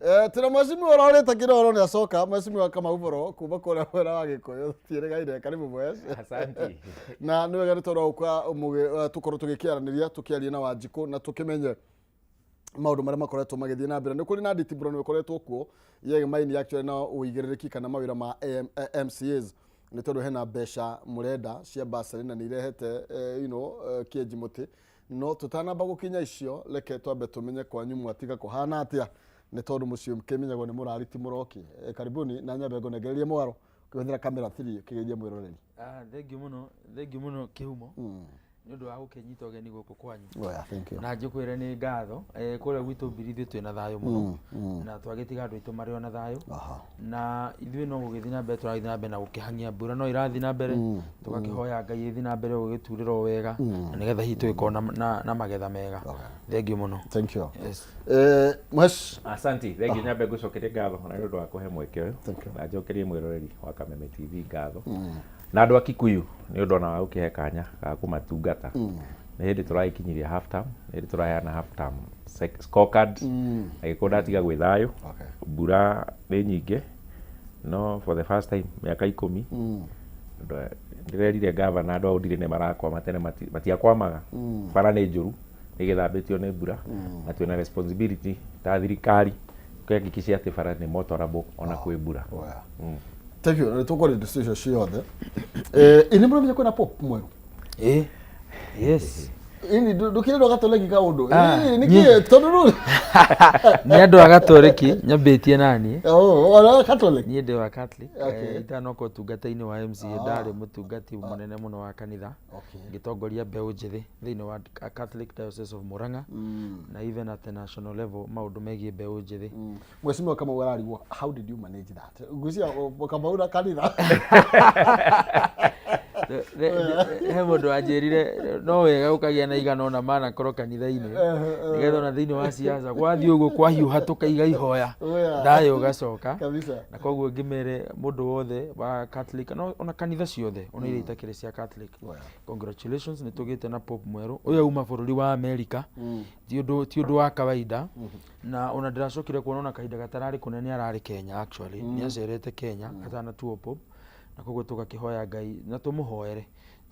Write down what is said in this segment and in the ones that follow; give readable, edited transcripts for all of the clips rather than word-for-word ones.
Tĩna mheshimiwa ũrorĩte kĩroro nĩ acoka, mheshimiwa Kamau Boro kuma kũrĩa mwena wa Gĩkũyũ tiĩrĩgaire. Karibu, mhesh. Asante. Na nĩ wega nĩ tondũ wa gũka tũkorwo tũgĩkĩaranĩria, tũkĩaria na Wanjikũ na tũkĩmenye maũndũ marĩa makoretwo magĩthiĩ na mbere. Nĩ kũrĩ na nditiburano ĩkoretwo kuo yegemaini actually na ũigĩrĩrĩki kana mawĩra ma AM, MCAs, nĩ tondũ hena mbeca mũrenda cia bursary na nĩ irehete kĩenji mũtĩ. No tũtanamba gũkinya icio, reke twambe tũmenye kwanyu mwatiga kũhana atĩa, nĩ tondũ mũciĩ kĩmenyagwo nĩ mũrari ti mũroki. Karibuni na nyambe ngũnengererie mwaro ũkĩhũthĩra kamera 3 ũkĩgeithia mwĩroreri. Ah, thank you mũno, thank you mũno, Kĩhumo, nĩ ũndũ wa gũkĩnyita ũgeni gũkũ kwanyu. Oh, yeah, thank you. Na njũkwĩre nĩ ngatho. Kũrĩa gwitũ Mbiri ithuĩ twĩna thayũ mũno na twagĩtiga andũ aitũ marĩ ona thayũ. Na ithuĩ no gũgĩthiĩ na mbere, tũrathiĩ na mbere na gũkĩhang'ia. Mbura no ĩrathiĩ na mbere, tũgakĩhoya Ngai ĩthiĩ na mbere gũgĩturĩra o wega na nĩgetha hihi tũgĩkorwo na magetha mega. Thank you mũno. Thank you. Yes. Mhesh. Asante, thank you. Nyambe ngũcokerie ngatho na nĩ ũndũ wa kũhe mweke ũyũ. Thank you. Na njokerie mwĩroreri wa Kameme TV ngatho. Na andũ a Kikuyu nĩ ũndũ ona wa gũkĩhe kanya ga kũmatungata. Nĩ hĩndĩ tũragĩkinyirie half term, nĩ hĩndĩ tũraheana half term scorecard. Na gĩkũ ndatiga gwĩ thayũ. Mbura nĩ nyingĩ. No for the first time mĩaka 10 ndĩrerire gavana andũ a Ũndirĩ nĩ marakwama, tene matiakwamaga. Bara nĩ njũru, nĩ gĩthambĩtio nĩ mbura na twĩna responsibility ta thirikari kũhakikisha atĩ bara nĩ motorable ona kwĩ mbura. Oh, yeah. Thank you. Nĩ tũkwaria indo icio ciothe. Ĩ nĩ mũramenya kwĩna pope mwerũ? Eh, yes. Ini ndũkĩrĩ ndo Gatoleki kaũndũ? Ah, Ĩ, nĩkĩ tondũ rĩu Nĩ andũ a Gatoreki nyambĩtie naniĩ. Oh, ona Catholic. Niĩ ndĩ wa Catholic. Itanoka ũtungata-inĩ wa MCA, ndarĩ mũtungati mũnene mũno wa kanitha, ngĩtongoria mbeũ njĩthĩ thĩinĩ wa Catholic Diocese of Murang'a na even at the national level maũndũ megiĩ mbeũ njĩthĩ. Mheshimiwa Kamau ararigwo, how did you manage that? Ngwĩciria Kamau na kanitha. He mũndũ wanjĩrire no wega ũkagĩa na igana ona manakorwo kanitha-inĩ, nĩgetha ona thĩinĩ wa siasa gwathiĩ ũguo kwahiũha tũkaiga ihoya, thayũ ũgacoka. Na koguo ngĩmere mũndũ wothe wa Catholic no ona kanitha ciothe, ona iria itakĩrĩ cia Catholic, congratulations, nĩ tũgĩte na pope mwerũ. Ũyũ auma bũrũri wa America, ti ũndũ wa kawaida. Na ona ndĩracokire kuona ona kahinda gatararĩ kũnene ararĩ Kenya, actually nĩ acerete Kenya atanatuo pope. Na koguo tũgakĩhoya Ngai na tũmũhoere,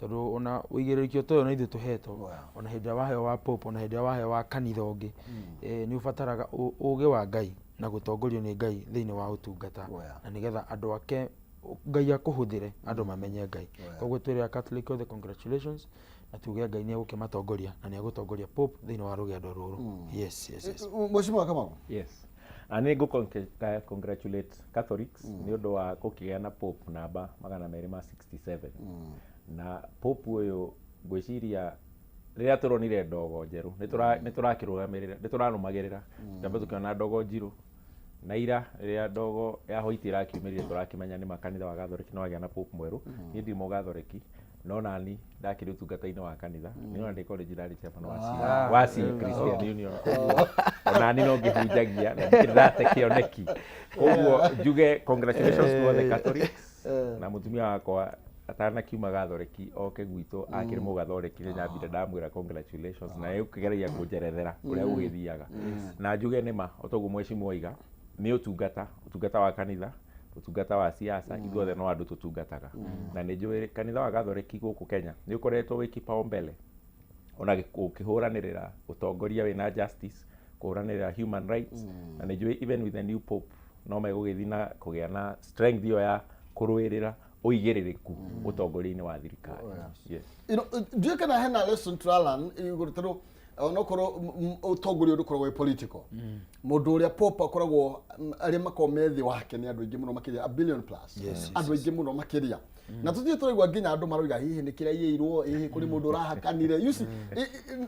tondũ ona ũigĩrĩrĩki ta ũyũ na ithuĩ tũhetwo, ona hĩndĩ ĩrĩa waheo wa pope, ona hĩndĩ ĩrĩa waheo wa kanitha ũngĩ, nĩ ũbataraga ũgĩ wa Ngai na gũtongorio nĩ Ngai thĩinĩ wa ũtungata, na nĩgetha andũ ake Ngai akũhũthĩre andũ mamenye Ngai. Koguo twĩre a Catholic othe congratulations na tuge Ngai nĩ egũkĩmatongoria na nĩ egũtongoria pope thĩinĩ wa rũgendo rũrũ. Yes. Mheshimiwa Kamau. Yes. Na nĩ ngũ congratulate Catholics nĩ ũndũ wa gũkĩgĩa na pope namba 267. Na pope ũyũ, ngwĩciria rĩrĩa tũronire ndogo njerũ nĩ tũrakĩrũgamĩrĩra, nĩ tũrarũmagĩrĩra twambe tũkĩona ndogo njirũ, na ira rĩrĩa ndogo ya white ĩrakiumĩrire, tũrakĩmenya nĩ ma kanitha wa Gathoreki nĩ wagĩa na pope mwerũ. Niĩ ndirĩ mũgathoreki, no nani ndakĩrĩ ũtungata-inĩ wa kanitha, nĩ ona ndĩ college ndarĩ chairman wa wa C Christian Union, koguo onani no ngĩhunjagia na ndikĩrĩ ndate kĩoneki. Koguo njuge congratulations to all the Catholics. Na mũtumia wakwa atanakiuma Gathoreki oke gwitũ akĩrĩ mũgathoreki, nĩ nyambire ndamwĩra congratulations na ĩgũkĩgeragia kũnjerethera ũrĩa gũgĩthiaga. Na njuge nĩma o toguo mheshimiwa oiga, nĩ ũtungata, ũtungata wa kanitha, ũtungata wa siasa, ithuothe no andũ tũtungataga. Na nĩ njũĩ kanitha wa Gathoreki gũkũ Kenya nĩ ũkoretwo wĩ kipaumbele ona gũkĩhũranĩrĩra ũtongoria wĩna justice, kũhũranĩrĩra human rights. Na nĩ njũĩ even with the new pope no megũgĩthiĩ na kũgĩa na strength ĩyo ya kũrũĩrĩra ũigĩrĩrĩku ũtongoria-inĩ wa thirikari, yes. Ndiũĩ kana hena lesson tũralan igũrũ, tondũ onokorwo ũtongoria ũyũ ndũkoragwo wĩ political, mũndũ ũrĩa pope akoragwo, arĩa makoragwo me thĩ wake nĩ andũ aingĩ mũno makĩria, a billion plus, andũ aingĩ mũno makĩria. Na tũthiĩ tũraigua nginya andũ maroiga hihi nĩ kĩraiyĩirwo, hihi kũrĩ mũndũ ũrahakanire. You see,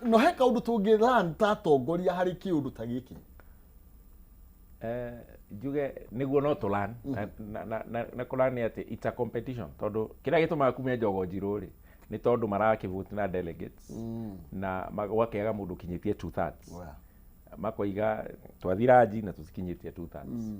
no he kaũndũ tũngĩ learn ta atongoria harĩ kĩũndũ ta gĩkĩ? Njuge nĩguo no tũlan na kũlan nĩ atĩ it's a competition, tondũ kĩrĩa gĩtũmaga kume njogo njirũ rĩ, nĩ tondũ marakĩvote na delegates na gwakĩaga mũndũ ũkinyĩtie two thirds. Makoiga twathi ranji na tũtikinyĩtie two thirds.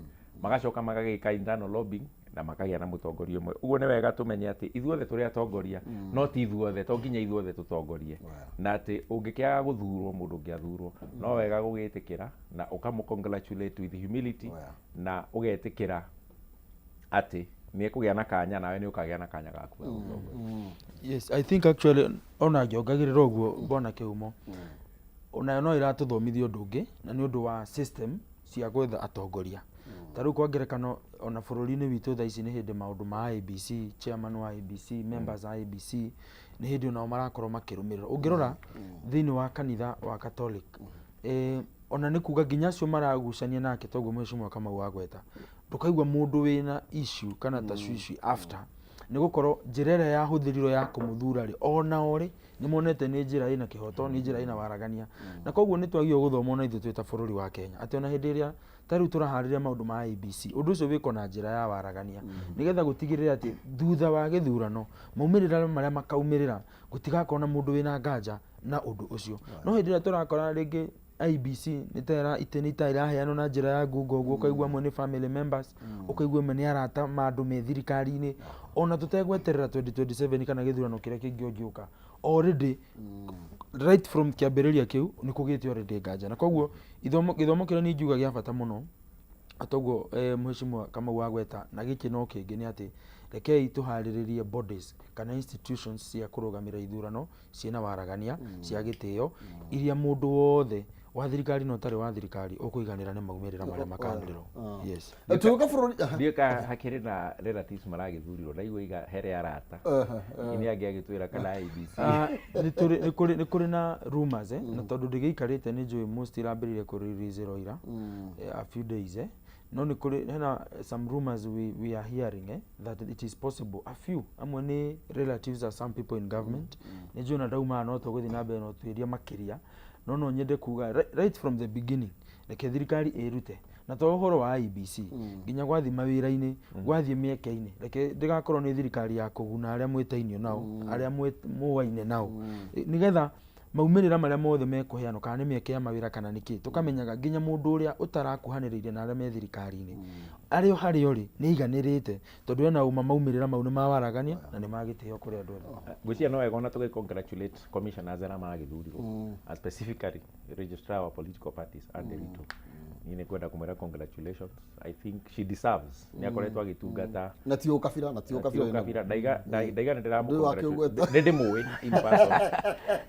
Magacoka magagĩka internal lobbying na makagĩa na mũtongoria ũmwe. Ũguo nĩ wega tũmenye atĩ ithuothe tũrĩ atongoria, no ti ithuothe, to nginya ithuothe tũtongorie, na atĩ ũngĩkĩaga gũthurwo, mũndũ ũngĩ athurwo, no wega gũgĩtĩkĩra na ũkamũ congratulate with humility na ũgetĩkĩra atĩ nĩ ekũgĩa na kanya, nawe nĩ ũkagĩa na kanya gaku ga gũtongoria. Yes, I think actually ona ngĩongagĩrĩra ũguo, mbona kĩhumo onayo no ĩratũthomithia ũndũ ũngĩ, na nĩ ũndũ wa system cia gwetha atongoria. Ta rĩu kwa ngerekano, ona bũrũri-inĩ witũ thaa ici nĩ hĩndĩ maũndũ ma IEBC, chairman wa IEBC, members a IEBC, nĩ hĩndĩ onao marakorwo makĩrũmĩrĩrwo. Ũngĩrora thĩinĩ wa kanitha wa Catholic, ona nĩ kuga nginya acio maragucania nake, toguo Mheshimiwa Kamau wagweta, ndũkaigua mũndũ wĩna issue kana tashwishi after nĩ gũkorwo njĩra ĩrĩa yahũthĩrirwo ya kũmũthura rĩ, onao rĩ, nĩ monete nĩ njĩra ĩna kĩhoto, nĩ njĩra ĩna waragania. Na koguo nĩ twagĩrĩirwo gũthoma ona ithuĩ twĩ ta bũrũri wa Kenya atĩ ona hĩndĩ ĩrĩa ta rĩu tũraharĩria maũndũ ma IEBC, ũndũ ũcio wĩkwo na njĩra ya waragania, nĩgetha gũtigĩrĩra atĩ thutha wa gĩthurano maumĩrĩra marĩa makaumĩrĩra gũtigakorwo na mũndũ wĩna nganja na ũndũ ũcio. No hĩndĩ ĩrĩa tũrakora rĩngĩ IEBC nĩ ta itĩ nĩ ta iraheanwo na njĩra ya ngungo ũguo, ũkaigua amwe nĩ family members, ũkaigua amwe nĩ arata ma andũ me thirikari-inĩ, ona tũtegweterera 2027 kana gĩthurano kĩrĩa kĩngĩ ũngĩũka, already right from kĩambĩrĩria kĩu nĩ kũgĩte already nganja. Na koguo gĩthomo kĩrĩa niĩ ingiuga gĩa bata mũno, toguo Mheshimiwa Kamau wagweta, na gĩkĩ no kĩngĩ, nĩ atĩ rekei tũharĩrĩrie bodies kana institutions cia kũrũgamĩrĩra ithurano ciĩna waragania, cia gĩtĩo, iria mũndũ wothe wa thirikari na ũtarĩ wa thirikari ũkũiganĩra nĩ maumĩrĩra marĩa makanĩrĩrwo. Yes. Tuuka bũrũri, aha. Ndiũĩ ka hakĩrĩ na relatives maragĩthurirwo, ndaigua iga here arata nĩ angĩ agĩtwĩra kana IEBC. Ah, nĩ kũrĩ na rumors, na tondũ ndĩgĩikarĩte nĩ njũĩ most irambĩrĩirie kũ-release ira, a few days, no nĩ kũrĩ hena some rumors we are hearing, that it is possible a few amwe nĩ relatives of some people in government. Nĩ njũĩ na ndaumaga, no tũgũthiĩ na mbere na ũtuĩria makĩria, no nyende kuga right from the beginning, reke thirikari ĩrute na to ũhoro wa IEBC, nginya gwathiĩ mawĩra-inĩ, gwathiĩ mĩeke-inĩ, reke ndĩgakorwo nĩ thirikari ya kũguna arĩa mwĩtainio nao, arĩa mũaine nao, nĩgetha maumĩrĩra marĩa mothe mekũheanwo, kana nĩ mĩeke ya mawĩra kana nĩ kĩ, tũkamenyaga nginya mũndũ ũrĩa ũtarakuhanĩrĩirie na arĩa me thirikari-inĩ, arĩ o harĩa ũrĩ nĩ aiganĩrĩte, tondũ ena ũma maumĩrĩra mau nĩ ma waragania na nĩ ma gĩtĩo kũrĩ andũ othe. Ngwĩciria no wega ona tũgĩ congratulate commissioners arĩa maragĩthurirwo, and specifically registrar wa political parties, Anne Nderitu. Niĩ nĩ kwenda kũmwĩra congratulations. I think she deserves, nĩ akoretwo agĩtungata. Na ti ũkabira, na ti ũkabira. Ti ũkabira. Ndaiga nĩ Ndũĩ wakĩũgweta. Nĩ ndĩmũĩ in person.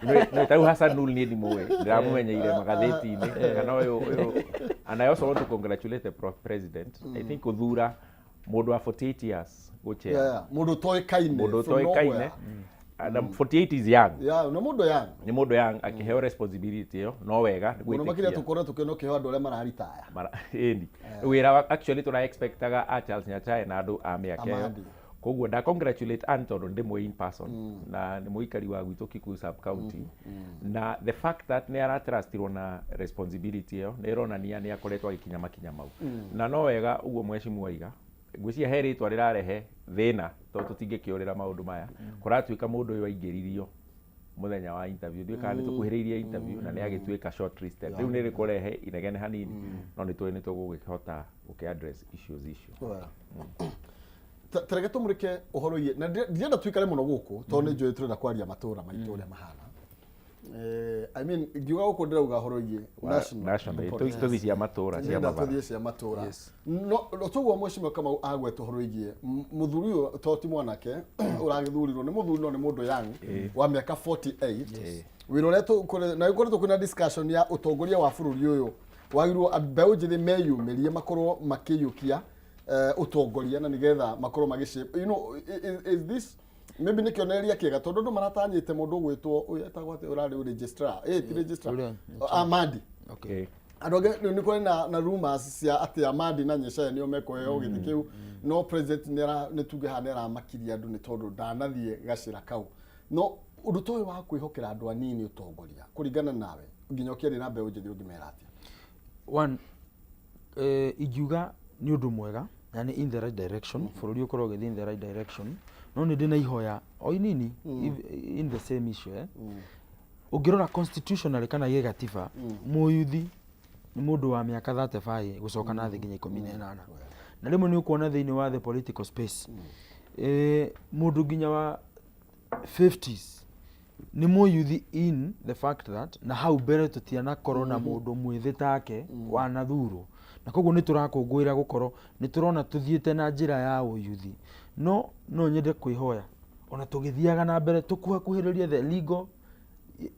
Nĩ tarĩu Hassan Nul niĩ ndimũĩ, ndĩramũmenyeire magathĩti-inĩ kana ũyũ. And I also want to congratulate the president. I think gũthura mũndũ wa 48 years gũchair Mũndũ ũtoĩkaine mũndũ from ũtoĩkaine nowhere. And 48 is young. Yeah, nĩ mũndũ young. Nĩ mũndũ young akĩheo responsibility ĩyo, no wega nĩ Mũno makĩria gwĩtĩkia. Tũkorwo tũkĩona ũkĩheo andũ arĩa mararitaya. Ĩni wĩra actually tũra expectaga a Charles Nyachae na andũ a mĩaka ĩyo. Amandi. Koguo nda congratulate Ann tondũ ndĩmũĩ in person na nĩ mũikari wa gwitũ Kikuyu sub county, na the fact that nĩ aratrustirwo na responsibility ĩyo nĩ ĩronania nĩ akoretwo agĩkinya makinya mau. Na no wega ũguo mheshimiwa aiga, ngwĩciria he rĩtwa rĩrarehe thĩna, tondũ tũtingĩkĩũrĩra maũndũ maya. Kũratuĩka mũndũ ũyũ aingĩririo mũthenya wa interview, ndiũĩ kana nĩ tũkuhĩrĩirie interview na nĩ agĩtuĩka shortlisted. Rĩu nĩ rĩkũrehe inegene hanini, no nĩ tũĩ nĩ tũgũgĩhota gũkĩ address issues icio. Tareke tũmũrĩke ũhoro iye na ndirenda tuikare mũno gũkũ, tondũ nĩ njũĩ tũrenda kwaria matũra maitũ ũrĩa mahana. I mean, ngiuga gũkũ ndĩrauga ũhoro iye national National tũthiĩ cia matũra, cia Ndĩrenda mabara. Tũthiĩ cia matũra. No toguo mheshimiwa Kamau agweta ũhoro wĩgiĩ mũthuri ũyũ, to ti mwanake ũragĩthurirwo, nĩ mũthuri no nĩ mũndũ young wa mĩaka 48. Wĩra ũrĩa na gũkoretwo kwĩna discussion ya ũtongoria wa bũrũri ũyũ, wagĩrĩirwo mbeũ njĩthĩ meyumĩrie, makorwo makĩiyũkia ũtongoria na nĩgetha makorwo magĩ is this maybe nĩ kĩonereria kĩega, tondũ andũ maratanyĩte mũndũ ũgwĩtwo ũyũ etagwo atĩa, ũrarĩ registrar, ti registrar. Ũrĩa- Amandi. Andũ angĩ nĩ kũrĩ na rumors cia atĩ Amandi na Nyechae nĩo mekũheo gĩtĩ kĩu, no president nĩ tuge haha nĩ aramakirie andũ nĩ tondũ ndanathiĩ gacĩra kau. No ũndũ ta ũyũ wa kwĩhokera andũ anini ũtongoria, kũringana nawe, nginya ũkĩaria na mbeũ njĩthĩ, ũngĩmera atĩa? One, ingiuga nĩ ũndũ mwega na nĩ in the right direction, bũrũri ũkorwo ũgĩthiĩ in the right direction, no nĩ ndĩ na ihoya o inini in the same issue. Ũngĩrora constitutionally kana gĩgatiba, mũyuthi nĩ mũndũ wa mĩaka 35 gũcoka na thĩ nginya 18. Na rĩmwe nĩ ũkuona thĩinĩ wa the political space, mũndũ nginya wa 50s nĩ mũyuthi, in the fact that na hau mbere tũtianakorwo na mũndũ mwĩthĩ take wanathurwo, na koguo nĩ tũrakũngũĩra gũkorwo nĩ tũrona tũthiĩte na njĩra ya ũyuthi. No nyende kwĩhoya ona tũgĩthiaga na mbere tũkuhakuhĩrĩrie the legal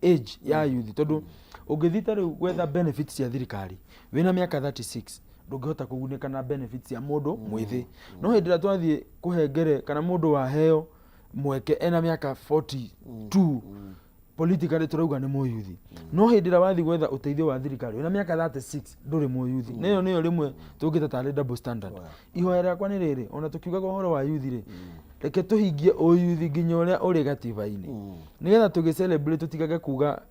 age ya yuthi, tondũ ũngĩthiĩ ta rĩu gwetha benefits cia thirikari wĩna mĩaka 36, ndũngĩhota kũgunĩka na benefits cia mũndũ mwĩthĩ. No hĩndĩ ĩrĩa twathiĩ kũhengere kana mũndũ waheo mweke ena mĩaka 42, politically tũrauga nĩ mũyuthi. No hĩndĩ ĩrĩa wathiĩ gwetha ũteithio wa thirikari wĩna mĩaka 36, ndũrĩ mũyuthi. Nĩyo nĩyo rĩmwe tũngĩta tarĩ double standard. Ihoya rĩakwa nĩ rĩrĩ, ona tũkiugaga ũhoro wa yuthi rĩ, reke tũhingie ũyuthi nginya ũrĩa ũrĩ gatiba-inĩ, nĩgetha tũgĩ celebrate tũtigage kuga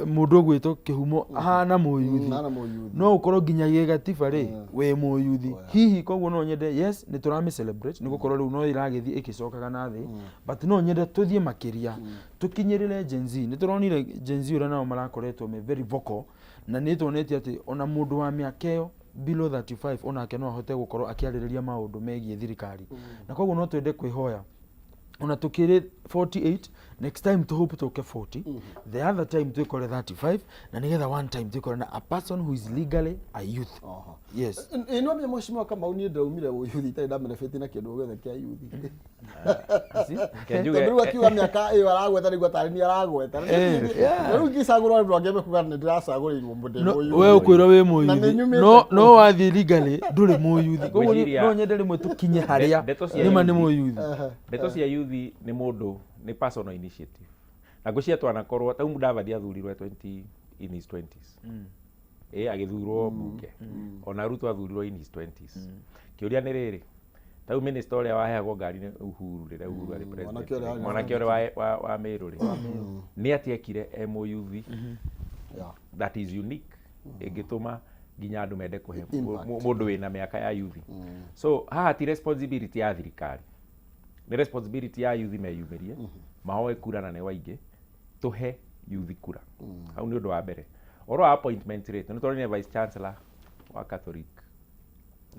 mũndũ ũgwĩtwo Kĩhumo ahana mũyuthi. Hana mũyuthi. No ũkorwo nginya gĩgatiba rĩ wĩ mũyuthi hihi. Koguo no nyende, yes, nĩ tũramĩ celebrate nĩ gũkorwo rĩu no ĩragĩthiĩ ĩgĩcokaga na thĩ, but no nyende tũthiĩ makĩria tũkinyĩrĩre Gen Z. Nĩ tũronire Gen Z ũrĩa nao marakoretwo me very vocal, na nĩ tuonete atĩ ona mũndũ wa mĩaka ĩyo below 35 onake no ahote gũkorwo akĩarĩrĩria maũndũ megiĩ thirikari. Na koguo no twende kwĩhoya ona tukĩrĩ 48, next time to hope tũke 40, the other time twĩkore 35, na nĩgetha one time twĩkore na a person who is legally a youth. Yes. Ĩno nĩ mheshimiwa Kamau, niĩ ndaumire ũyuthi itarĩ ndamenefit na kĩndũ gĩothe kĩa yuthi. See? Ke njuge- Tondũ rĩu akiuga mĩaka ĩyo aragweta nĩguo tarĩ ni aragweta. Rĩu ingĩcagũrwo andũ angĩ mekuga nĩ ndĩracagũrĩirwo ndĩ No, mũyuthi. we ũkwĩrwo wĩ Na mũyuthi. nĩ nyumĩte No kũu. no wathiĩ legally ndũrĩ mũyuthi. Koguo no nyende rĩmwe tũkinye harĩa Ndeto cia nĩma nĩ yuthi. mũyuthi. Ndeto cia yuthi nĩ mũndũ nĩ personal initiative, na ngwĩciria twanakorwo ta Mudavadi athurirwo 20 in his 20s, agĩthurwo mbunge. Ona Ruto athurirwo in his 20s. Kĩũria nĩ rĩrĩ, ta rĩu minister ũrĩa waheagwo ngari nĩ Uhuru rĩrĩa Uhuru arĩ president Mwanake ũrĩa rĩ, mwanake ũrĩa wa Meru rĩ, nĩ atĩa ekire e mũyuthi that is unique ĩngĩtũma nginya andũ mende kũhe Impact. mũndũ wĩna mĩaka ya yuthi? So haha ti responsibility ya thirikari, nĩ responsibility ya yuthi meyumĩrie mahoe kura, na nĩ waingĩ tũhe yuthi kura. Hau nĩ ũndũ wa mbere. Ũhoro wa appointment rate, nĩ tũronire vice chancellor wa Catholic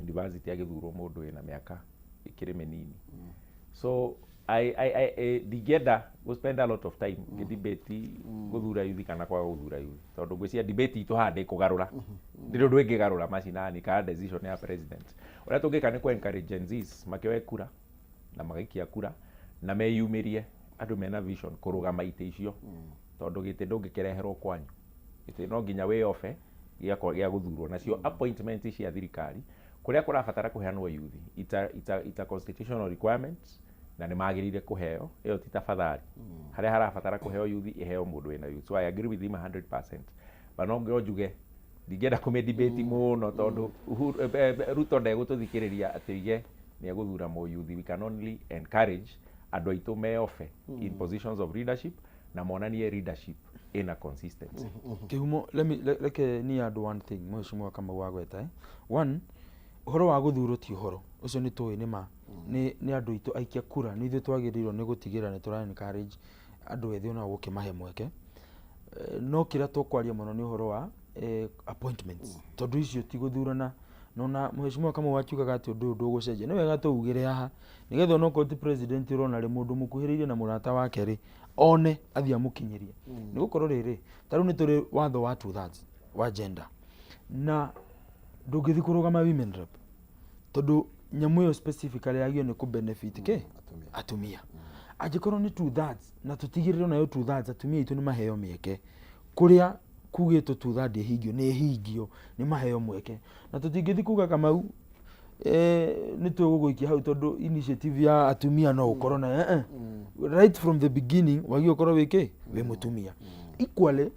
University agĩthurwo mũndũ wĩna mĩaka ĩkĩrĩ mĩnini. So I ndingĩenda gũ spend a lot of time ngĩdebate gũthura yuthi kana kwaga gũthura yuthi, tondũ ngwĩciria debate itũ haha ndĩkũgarũra, ndĩrĩ ũndũ ĩngĩgarũra macinani kana decision ya president. Ũrĩa tũngĩka nĩ kũ encourage Gen Zs makĩoe kura na magaikia kura na meyumĩrie andũ mena vision kũrũgama itĩ icio, tondũ gĩtĩ ndũngĩkĩreherwo kwanyu, gĩtĩ no nginya wĩyobe gĩa gũthurwo. Nacio appointment cia thirikari kũrĩa kũrabatara kũheanwo yuthi, ita constitutional requirement na nĩ magĩrĩire kũheo. Ĩyo ti tafadhali, harĩa harabatara kũheo yuthi ĩheo mũndũ wĩna youth. So I agree with him 100%, but no no njuge ndingĩenda kũmĩ-debate mũno tondũ Ruto ndegũtũthikĩrĩria atĩ oige nĩ egũthura mũyuthi. We can only encourage andũ aitũ meobe in positions of leadership na monanie leadership ĩna consistency. Kĩhumo, reke ni add one thing mheshimiwa Kamau wagweta. One, ũhoro wa gũthurwo ti ũhoro ũcio nĩ tũĩ nĩ ma nĩ andũ aitũ aikia kura, nĩ ithuĩ twagĩrĩirwo nĩ gũtigĩrĩra nĩ tũra encourage andũ ethĩ onao gũkĩmahe mweke. No kĩrĩa tũkwaria mũno nĩ ũhoro wa appointments, tondũ icio ti gũthurana. Nona mheshimiwa Kamau akiugaga atĩ ũndũ ũyũ ndũgũcenjia, nĩ wega tũugĩre haha nĩgetha onokorwo ti president ũrona rĩ, mũndũ mũkuhĩrĩirie na mũrata wake rĩ, one athiĩ amũkinyĩrie. Nĩ gũkorwo rĩrĩ, ta rĩu nĩ tũrĩ watho wa 2/3 wa gender, na ndũngĩthiĩ kũrũgama women rep tondũ nyamũ ĩyo specifically yagĩrĩirwo nĩ kũ benefit kĩ atumia. Angĩkorwo nĩ 2/3, na tũtigĩrĩre nayo 2/3 atumia aitũ nĩ maheo mĩeke, kũrĩa kugĩtwo 2/3 ĩhingio nĩ ĩhingio, nĩ maheo mweke. Na tũtingĩthiĩ kuga Kamau, nĩ tũgũgũikia hau tondũ initiative ya atumia no ũkorwo na right from the beginning wagĩrĩirwo ũkorwo wĩ kĩ wĩ mũtumia. Equally,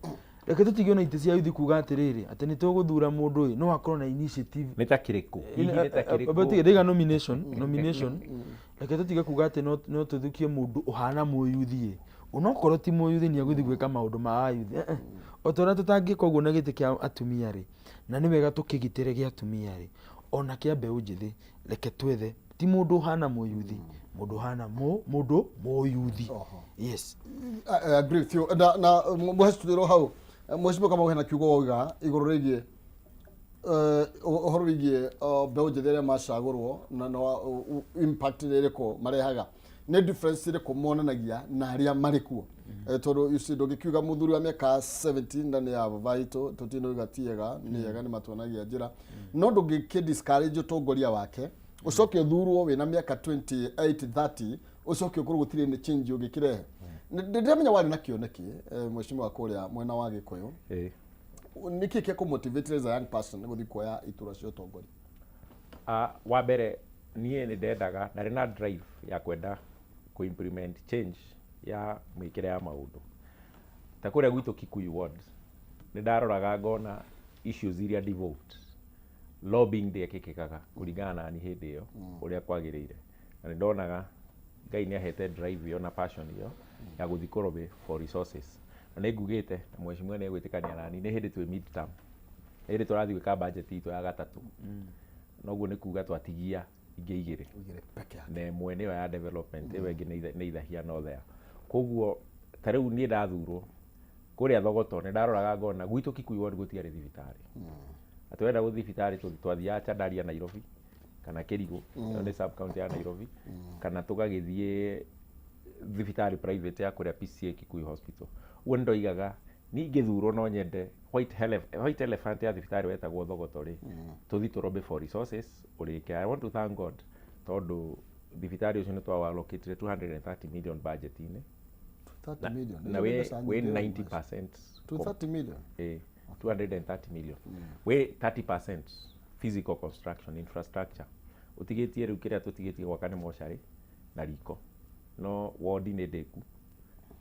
reke tũtige ona itĩ cia yuthi kuga atĩrĩrĩ atĩ nĩ tũgũthura mũndũ ĩ no akorwo na initiative. Nĩ ta kĩrĩkũ hihi, nĩ ta kĩrĩkũ? But ndaiga nomination, reke tũtige kuga atĩ no tũthukie mũndũ ũhana mũyuthi ĩ, onokorwo ti mũyuthi nĩ egũthiĩ gwĩka maũndũ ma ayuthi. O ta ũrĩa tũtangĩka ũguo na gĩtĩ kĩa atumia rĩ, na nĩ wega tũkĩgitĩre gĩa atumia rĩ, ona kĩa mbeũ njĩthĩ reke twethe ti mũndũ ũhana mũyuthi, mũndũ ũhana mũndũ mũyuthi. Yes. I agree with you. Na mũhecitũrĩrwo hau, mheshimiwa Kamau, hena kiugo wauga igũrũ rĩgiĩ Ũhoro wĩgiĩ mbeũ njĩthĩ arĩa macagũrwo na no impact nĩ ĩrĩkũ marehaga, nĩ difference ĩrĩkũ monanagia na arĩa marĩ kuo? Tondũ you see, ndũngĩkiuga mũthuri wa mĩaka 70 na nĩ ya baba itũ, tũtinauga ti ega, nĩ ega, nĩ matuonagia njĩra, no ndũngĩkĩ discourage ũtongoria wake, ũcoke ũthurwo wĩna mĩaka 28 30, ũcoke ũkorwo gũtirĩ nĩ change ũngĩkĩrehe. Ndĩramenya warĩ na kĩoneki, mheshimiwa, kũrĩa mwena wa Gĩkũyũ. Nĩkĩ kĩa kũmotivate as a young person gũthiĩ kuoya iturwa cia ũtongoria? Wa mbere, niĩ nĩ ndendaga, ndarĩ na drive ya kwenda kũ implement change ya mĩkĩre ya maũndũ. Ta kũrĩa gwitũ Kikuyu ward, nĩ ndaroraga ngona issues iria devolved, lobbying ndĩekĩkĩkaga kũringana na niĩ hĩndĩ ĩyo ũrĩa kwagĩrĩire, na nĩ ndonaga Ngai nĩ ahete drive ĩyo na passion ĩyo ya gũthiĩ kũ lobby for resources. Na nĩ ngugĩte, na mheshimiwa nĩ egwĩtĩkania nani, nĩ hĩndĩ twĩ mid term, nĩ hĩndĩ tũrathiĩ gwĩka budget itũ ya gatatũ, noguo nĩ kuga twatigia ingĩ igĩrĩ. Igĩrĩ peke yake. Na ĩmwe nĩyo ya development, ĩyo ĩngĩ nĩ ithahia no there. Koguo ta rĩu niĩ ndathurwo kũrĩa Thogoto, nĩ ndaroraga ngona gwitũ Kikuyu ward gũtiarĩ thibitarĩ, atĩ wenda gũthiĩ thibitarĩ twathiaga Chandaria Nairobi kana Kĩrigũ, ĩyo nĩ sub county ya Nairobi, kana tũgagĩthiĩ thibitarĩ private ya kũrĩa PCA Kikuyu Hospital. Ũguo nĩ ndoigaga niĩ ingĩthurwo no nyende white elephant ya thibitarĩ wetagwo Thogoto rĩ, tũthiĩ tũ lobby for resources ũrĩke. I want to thank God tondũ thibitarĩ ũcio nĩ twawa-allocate 230 million budget-inĩ. 30 million. Na wĩ 90% 230 million. 230 million, wĩ 30% physical construction infrastructure. Ũtigĩtie rĩu kĩrĩa tũtigĩtie gwaka nĩ mocarĩ na riko, no wodi nĩ ndĩku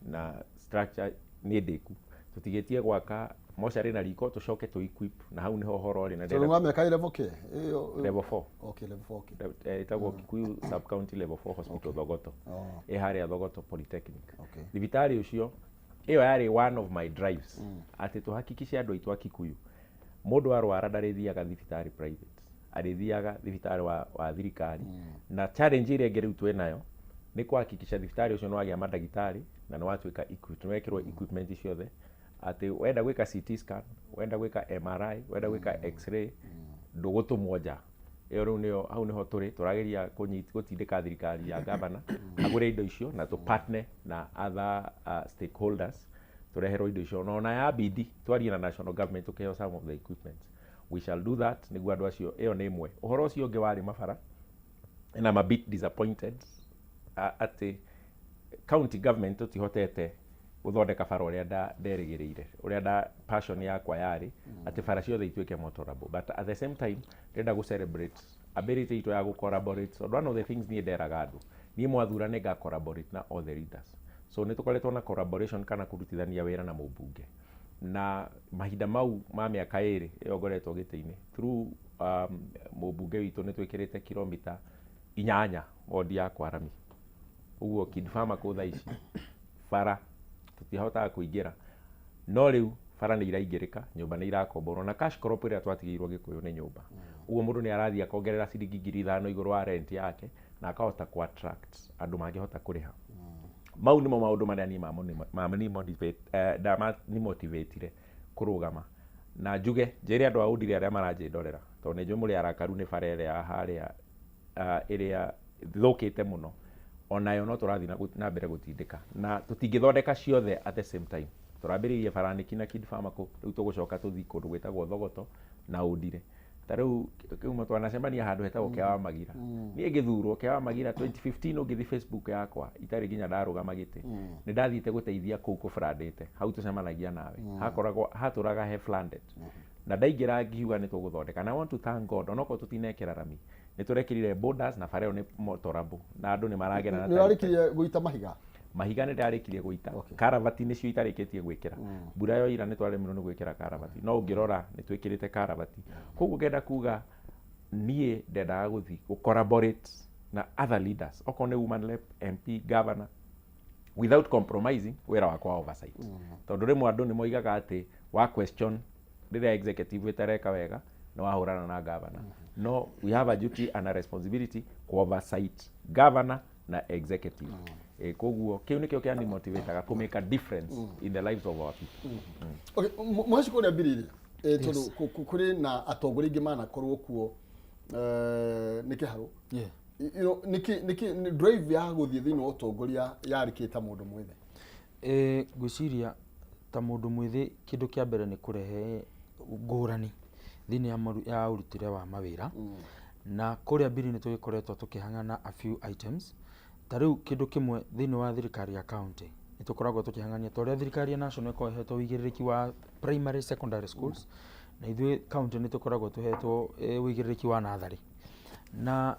na structure nĩ ndĩku, tũtigĩtie gwaka mocarĩ na riko, tũcoke tũ equip, na hau nĩho ũhoro ũrĩ na Tondũ wa mĩaka level K ĩyo? Level 4. Okay, level 4, okay. Ĩtagwo Kikuyu Sub County Level 4 Hospital Thogoto. Oh. Ĩ harĩa Thogoto Polytechnic. Okay. Thibitarĩ ũcio, ĩyo yarĩ one of my drives, atĩ tũhakikishe andũ aitũ a Kikuyu mũndũ arwara ndarĩthiaga thibitarĩ private, arĩthiaga thibitarĩ wa thirikari. Na challenge ĩrĩa ĩngĩ rĩu twĩnayo nĩ kũhakikisha thibitarĩ ũcio nĩ wagĩa mandagĩtarĩ na nĩ watuĩka equipped, nĩ wekĩrwo equipment ciothe, atĩ wenda gwĩka CT scan, wenda gwĩka MRI, wenda gwĩka X-ray, ndũgũtũmwo nja. Ĩyo rĩu nĩyo, hau nĩho tũrĩ tũrageria gũtindĩka thirikari ya gavana agũre indo icio na tũ partner na other stakeholders tũreherwo indo icio, na ona ya bidi twarie na national government tũkĩheo some of the equipment. We shall do that nĩguo andũ acio. Ĩyo nĩ ĩmwe. Ũhoro ũcio ũngĩ warĩ mabara, and I'm a bit disappointed atĩ county government tũtihotete gũthondeka bara ũrĩa nderĩgĩrĩire, ũrĩa nda passion yakwa yarĩ atĩ bara ciothe ituĩke motorable. But at the same time ndĩrenda gũ celebrate ability itũ ya gũ collaborate, tondũ one of the things niĩ nderaga andũ, niĩ mwathura nĩ nga collaborate na all the leaders. So nĩ tũkoretwo na collaboration kana kũrutithania wĩra na mũmbunge na mahinda mau ma mĩaka 2 ĩyo ngoretwo gĩtĩ-inĩ, through mũmbunge witũ nĩ twĩkĩrĩte kilomita 8 wodi ya Kwarami. Ũguo Kidfama kũ thaa ici bara tũtihotaga kũingĩra, no rĩu bara nĩ iraingĩrĩka, nyũmba nĩ irakomborwo, na cash crop ĩrĩa twatigĩirwo Gĩkũyũ nĩ nyũmba. Ũguo mũndũ nĩ arathiĩ akongerera ciringi 5,000 igũrũ wa rent yake na akahota ku attract andũ mangĩhota kũrĩha. Mau nĩmo maũndũ marĩa niĩ ndamani-motivate-ire kũrũgama. Na njuge njĩre andũ a Ũndire arĩa maranjĩndorera, tondũ nĩ njũĩ mũrĩ arakaru nĩ bara ĩrĩa ya harĩa ĩrĩa thũkĩte mũno, onayo no tũrathiĩ na mbere gũtindĩka, na tũtingĩthondeka ciothe at the same time. Tũrambĩrĩirie Baranĩki na Kid Farmer, rĩu tũgũcoka tũthiĩ kũndũ gwĩtagwo Thogoto na Ũndire. Ta rĩu kiuma twanacemania handũ hetagwo Kĩa wa Magira, niĩ ngĩthurwo Kĩa wa Magira 2015, ũngĩthiĩ Facebook yakwa itarĩ nginya ndarũgama gĩtĩ, nĩ ndathiĩte gũteithia kũu kũbradĩte hau tũcemanagia nawe, hakoragwo hatũraga he flooded, na ndaingĩra ngiuga nĩ tũgũthondeka. Na I want to thank God, onokorwo tũtinekĩra rami, nĩ tũrekĩrire borders na bara ĩyo nĩ motorable na andũ nĩ maragera na Nĩ ũrarĩkirie gũita mahiga? Mahiga nĩ ndarĩkirie gũita. Okay. Karavati nĩcio itarĩkĩtie gwĩkĩra. Mbura yoira nĩ twaremirwo nĩ gwĩkĩra karavati, no ũngĩrora nĩ twĩkĩrĩte karavati. Koguo ngenda kuga niĩ ndendaga gũthiĩ gũ collaborate na other leaders, okorwo nĩ woman rep, MP, governor, without compromising wĩra wakwa wa oversight, tondũ rĩmwe andũ nĩ moigaga atĩ wa question rĩrĩa executive ĩtareka wega nĩ wahũrana na governor. No we have a duty and a responsibility ku oversight governor na executive. Koguo kĩu nĩkĩo kĩani motivataga ku make a difference in the lives of our people. Okay, mwaci kũrĩa mbiriri. Tondũ kũrĩ na atongoria aingĩ manakorwo kuo, nĩ kĩharũ. Nĩkĩ nĩ drive ya gũthiĩ thĩinĩ wa ũtongoria yarĩ kĩ ta mũndũ mwĩthĩ? Ngwĩciria ta mũndũ mwĩthĩ, kĩndũ kĩa mbere nĩ kũrehe ngũrani thĩinĩ ya ũrutĩre wa mawĩra. Na kũrĩa Mbiri nĩ tũgĩkoretwo tũkĩhang'ana a few items. Ta rĩu kĩndũ kĩmwe, thĩinĩ wa thirikari ya county nĩ tũkoragwo tũkĩhang'ania ta ũrĩa thirikari ya national ĩkoragwo ĩhetwo ũigĩrĩrĩki wa primary, secondary schools, na ithuĩ county nĩ tũkoragwo tũhetwo ũigĩrĩrĩki wa natharĩ. Na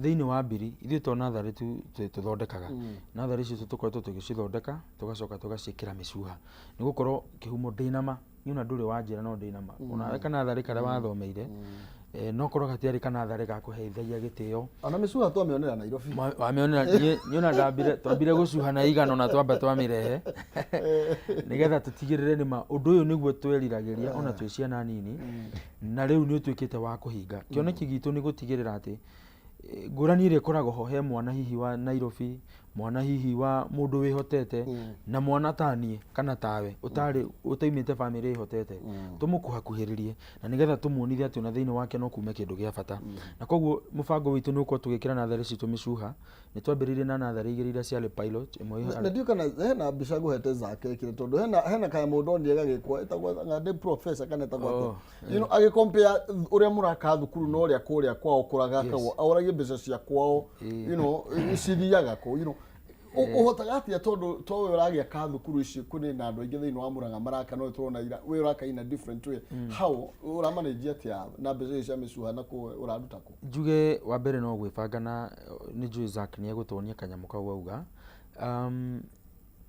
thĩinĩ wa Mbiri ithuĩ to natharĩ tu tũthondekaga. Natharĩ icio tũkoretwo tũgĩcithondeka, tũgacoka tũgaciĩkĩra mĩcuha, nĩ gũkorwo kĩhumo ndĩnama niĩ ona ndũrĩ wanjĩra, no ndĩnama onawe kanatharĩ karĩa wathomeire, no korwo gatiarĩ kanatharĩ ga kũheithagia gĩtĩo. Ona mĩcuha twamĩonera Nairobi. Wamĩonera. Niĩ ona ndambire, twambire gũcuha na igano na twamba twamĩrehe nĩgetha tũtigĩrĩre nĩma ũndũ ũyũ nĩguo tweriragĩria ona twĩ ciana nini, na rĩu nĩ ũtuĩkĩte wa kũhinga. Kĩoneki gitũ nĩ gũtigĩrĩra atĩ ngũrani ĩrĩa ĩkoragwo ho he mwana hihi wa Nairobi, mwana hihi wa mũndũ wĩhotete, na mwana ta niĩ kana tawe ũtarĩ ũtaimĩte bamĩrĩ ĩhotete, tũmũkuhakuhĩrĩrie na nĩgetha tũmuonithie atĩ ona thĩinĩ wake no kume kĩndũ gĩa bata. Na koguo mũbango witũ nĩ ũkorwo tũgĩkĩra natharĩ citũ mĩcuha. Nĩ twambĩrĩirie na natharĩ igĩrĩ iria ciarĩ pilot, ĩmwe Na ndiũ kana hena mbica ngũhete zake ekire, tondũ hena kaya mũndũ onire gagĩkwo etagwo anga nĩ professor kana etagwo atĩa. Agĩcompare ũrĩa mũraka thukuru na ũrĩa kũrĩa kwao kũragakagwo, aũragie mbeca cia kwao cithiaga kũ. Ũhotaga atĩa, tondũ to we ũragĩaka thukuru ici, kũrĩ na andũ aingĩ thĩinĩ wa Murang'a maraka, no tũrona ira we ũraka in a different way. How ũramanage atĩa na mbeca ici cia mĩcuha, na kũ ũraruta kũ? Njuge wa mbere no gwĩbanga, na nĩ njũĩ Zack nĩ egũtuonia kanyamũ kau auga.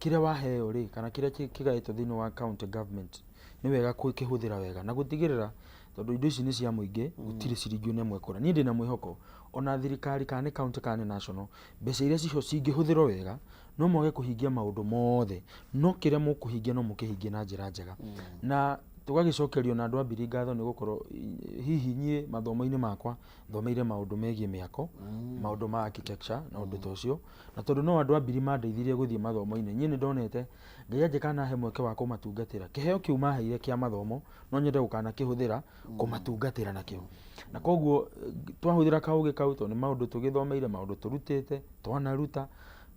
Kĩrĩa waheo rĩ, kana kĩrĩa kĩgaĩtwo thĩinĩ wa county government, nĩ wega kũhũthĩra wega na gũtigĩrĩra, tondũ indo ici nĩ cia mũingĩ, gũtirĩ ciringi ona ĩmwe ĩkũra. Niĩ ndĩna mwĩhoko ona thirikari, kana nĩ county kana nĩ national, mbeca iria ciho cingĩhũthĩrwo wega, no mwage kũhingia maũndũ mothe, no kĩrĩa mũkũhingia no mũkĩhingie na njĩra njega. Na tũgagĩcokerio na andũ a Mbiri ngatho, nĩ gũkorwo hihi niĩ mathomo-inĩ makwa thomeire maũndũ megiĩ mĩako, maũndũ ma architecture na ũndũ ta ũcio. Na tondũ no andũ a Mbiri mandeithirie gũthiĩ mathomo-inĩ, niĩ nĩ ndonete Ngai angĩkanahe mweke wa kũmatungatĩra, kĩheo kĩu maheire kĩa mathomo no nyende gũkanakĩhũthĩra kũmatungatĩra nakĩo. Na koguo twahũthĩra kaũgĩ kau, tondũ nĩ maũndũ tũgĩthomeire, maũndũ tũrutĩte, twanaruta,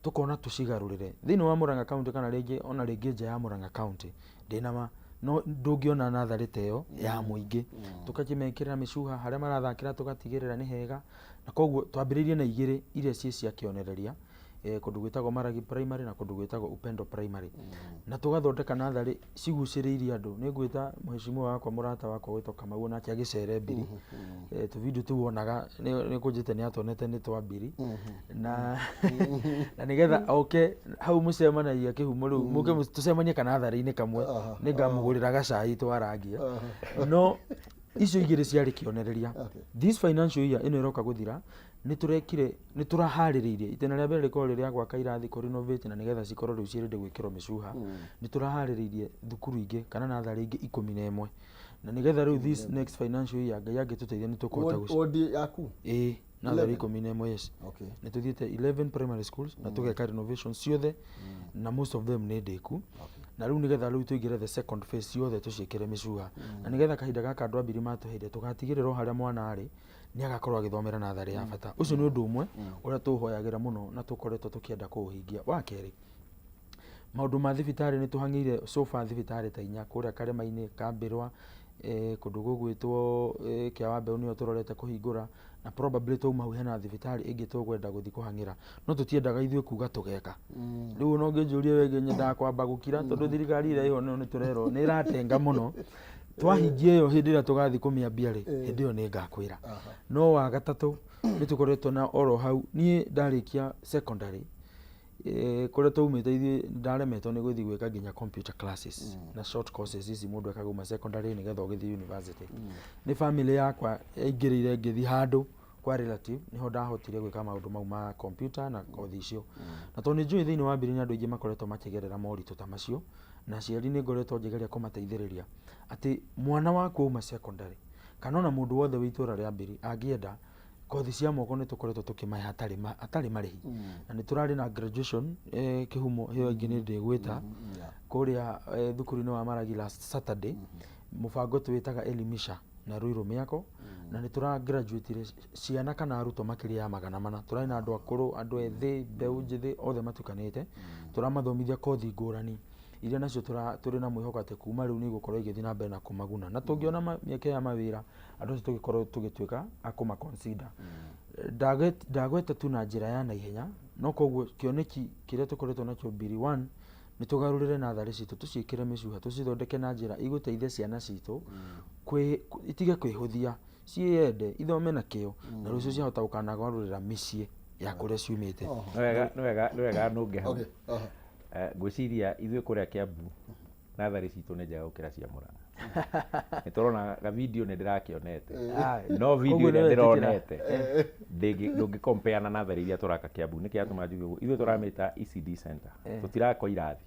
tũkona tũcigarũrĩre thĩinĩ wa Murang'a County, kana rĩngĩ ona rĩngĩ nja ya Murang'a County. Ndĩna ma no ndũngĩona natharĩ ta ĩyo ya mũingĩ. Tũkakĩmekĩrĩra mĩcuha harĩa marathakĩra, tũgatigĩrĩra nĩ hega. Na koguo twambĩrĩirie na igĩrĩ iria ciĩ cia kĩonereria, kũndũ gwĩtagwo Maragi Primary na kũndũ gwĩtagwo Upendo Primary, na tũgathondeka natharĩ cigucĩrĩirie andũ. Nĩ ngwĩta mheshimiwa wakwa, mũrata wakwa gwĩtwo Kamau, onake agĩcere Mbiri. Tũvindio tũu wonaga nĩ kũnjĩte nĩ atonete nĩ twa Mbiri, na nĩgetha oke hau mũcemanagia kĩhumo rĩu, mũke tũcemanie kanatharĩ-inĩ kamwe, nĩ ngamũgũrĩra gacai twarangie. No icio igĩrĩ ciarĩ kĩonereria. This financial year ĩno ĩroka gũthira, nĩ tũrekire, nĩ tũraharĩrĩirie itĩna rĩa mbere rĩkorwo rĩ rĩa gwaka irathi, kũ renovate, na nĩgetha cikorwo rĩu ciĩ ready gwĩkĩrwo mĩcuha. Nĩ tũraharĩrĩirie thukuru ingĩ kana natharĩ ingĩ 11, na nĩgetha rĩu this next financial year, Ngai angĩtũteithia, nĩ tũkũhota Wodi yaku? Ĩĩ, natharĩ 11, yes. Nĩ tũthiĩte 11 primary schools na tũgeka renovation ciothe, na most of them nĩ ndĩku. Na rĩu nĩgetha rĩu tũingĩre the second phase, ciothe tũciĩkĩre mĩcuha, na nĩgetha kahinda gaka andũ a Mbiri matũheire, tũgatigĩrĩra o harĩa mwana arĩ nĩ agakorwo agĩthomera natharĩ ya bata. Ũcio nĩ ũndũ ũmwe ũrĩa tũhoyagĩra mũno na tũkoretwo tũkĩenda kũũhingia. Wa kerĩ, maũndũ ma thibitarĩ, nĩ tũhang'ĩire so far thibitarĩ ta inya kũrĩa Karĩma-inĩ, Kambĩrwa, kũndũ gũgwĩtwo Kĩa wa Mbeũ nĩyo tũrorete kũhingũra, na probably twauma hau hena thibitarĩ ĩngĩ tũkwenda gũthiĩ kũhang'ĩra, no tũtiendaga ithuĩ kuga tũgeka rĩu. Ona ũngĩnjũria wĩgiĩ, nyendaga kwamba gũkira, tondũ thirikari ĩrĩa ĩho nĩ tũrerwo nĩ ĩratenga mũno. Twahingia ĩyo, hĩndĩ ĩrĩa tũgathiĩ kũmĩambia rĩ, hĩndĩ ĩyo nĩ ngakwĩra. No wa gatatũ, nĩ tũkoretwo na oro hau niĩ ndarĩkia secondary, kũrĩa twaumĩte ithuĩ ndaremetwo nĩ gũthiĩ gwĩka nginya computer classes na short courses ici mũndũ ekaga uma secondary nĩgetha ũgĩthiĩ university. Nĩ family yakwa yaingĩrĩire, ngĩthiĩ handũ kwa relative, nĩho ndahotire gwĩka maũndũ mau ma computer na kothi icio. Na tondũ nĩ njũĩ thĩinĩ wa Mbiri nĩ andũ aingĩ makoretwo makĩgerera moritũ ta macio, na aciari nĩ ngoretwo ngĩgeria kũmateithĩrĩria atĩ mwana waku auma secondary, kana ona mũndũ wothe wĩ itũra rĩa Mbiri angĩenda kothi cia moko, nĩ tũkoretwo tũkĩmahe hatarĩ marĩhi. Na nĩ tũrarĩ na graduation, kĩhumo ĩyo ĩngĩ nĩ ndĩgwĩta kũrĩa thukuru-inĩ wa Maragi last Saturday. Mũbango twĩtaga Elimisha na Ruiru Mĩako, na nĩ tũra graduate ciana kana arutwo makĩria ya 400. Tũrarĩ na andũ akũrũ, andũ ethĩ, mbeũ njĩthĩ, othe matukanĩte. Tũramathomithia kothi ngũrani iria nacio tũrĩ na mwĩhoko atĩ kuma rĩu nĩ igũkorwo igĩthiĩ na mbere na kũmaguna, na tũngĩona mĩeke ya mawĩra, andũ acio tũgĩkorwo tũgĩtuĩka a kũma consider. Ndagweta tu na njĩra ya naihenya, no koguo kĩoneki kĩrĩa tũkoretwo nakĩo mbiri one nĩ tũgarũrĩre natharĩ citũ, tũciĩkĩre mĩcuha, tũcithondeke na njĩra igũteithia ciana citũ itige kwĩhũthia, ciĩyende, ithome na kĩo, na rũciũ ciahota gũkanagarũrĩra mĩciĩ ya kũrĩa ciumĩte. Nĩ wega, nĩ wega, nĩ wega nũnge hau. Ngwĩciria ithuĩ kũrĩa Kiambu natharĩ citũ nĩ njega gũkĩra cia Murang'a. Nĩ tũrona ga video nĩ ndĩrakĩonete, no video Koguo ĩrĩa nĩ wetĩkĩra. ndĩronete ndũngĩ compare na natharĩ iria tũraka Kiambu. Nĩkĩ yatũma njuge ũguo? Ithuĩ tũramĩta ECD center, tũtiraka irathi,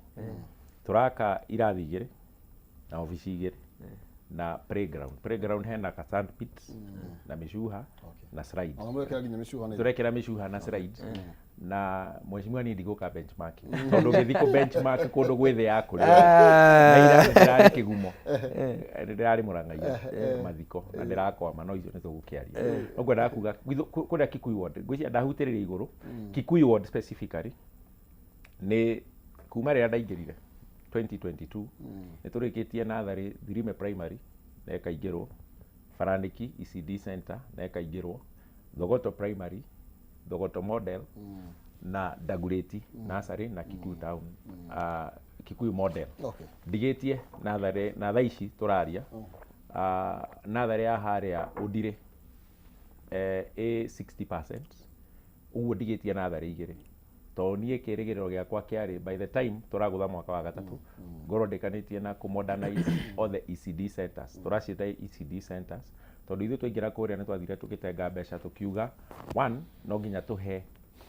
tũraka irathi igĩrĩ na obici igĩrĩ na playground. Playground hena ka sand pit na mĩcuha na slide. Ona mwekĩra nginya mĩcuha nĩ Tũrekĩra mĩcuha na slide. Na mheshimiwa, niĩ ndigũka benchmarking, tondũ ũngĩthiĩ kũ benchmark kũndũ gwĩ thĩ ya kũrĩa, na ira ndĩrarĩ kĩgumo, ndĩrarĩ Mũrang'a mathiko na ndĩrakwama, no icio nĩ tũgũkĩaria. No ngwendaga kuga kũrĩa Kikuyu ward, ngwĩciria ndahutĩrĩria igũrũ Kikuyu ward specifically, nĩ kuma rĩrĩa ndaingĩrire 2022 nĩ tũrĩkĩtie natharĩ Thirime Primary na ĩkaingĩrwo, Baranĩki ECD center na ĩkaingĩrwo, Thogoto Primary, Thogoto Model na Dagoretti Nursery na Kikuyu Town, Kikuyu Model. Ndigĩtie natharĩ, na thaa ici tũraria natharĩ ya harĩa Ũndirĩ ĩ 60% ũguo. Ndigĩtie natharĩ igĩrĩ, tondũ niĩ kĩrĩgĩrĩro gĩakwa kĩarĩ by the time tũragũtha mwaka wa gatatũ ngorwo ndĩkanĩtie na kũ modernize all the ECD centers. Tũraciĩta ECD centers tondũ ithuĩ twaingĩra kũrĩa nĩ twathire tũgĩtenga mbeca, tũkiuga one, no nginya tũhe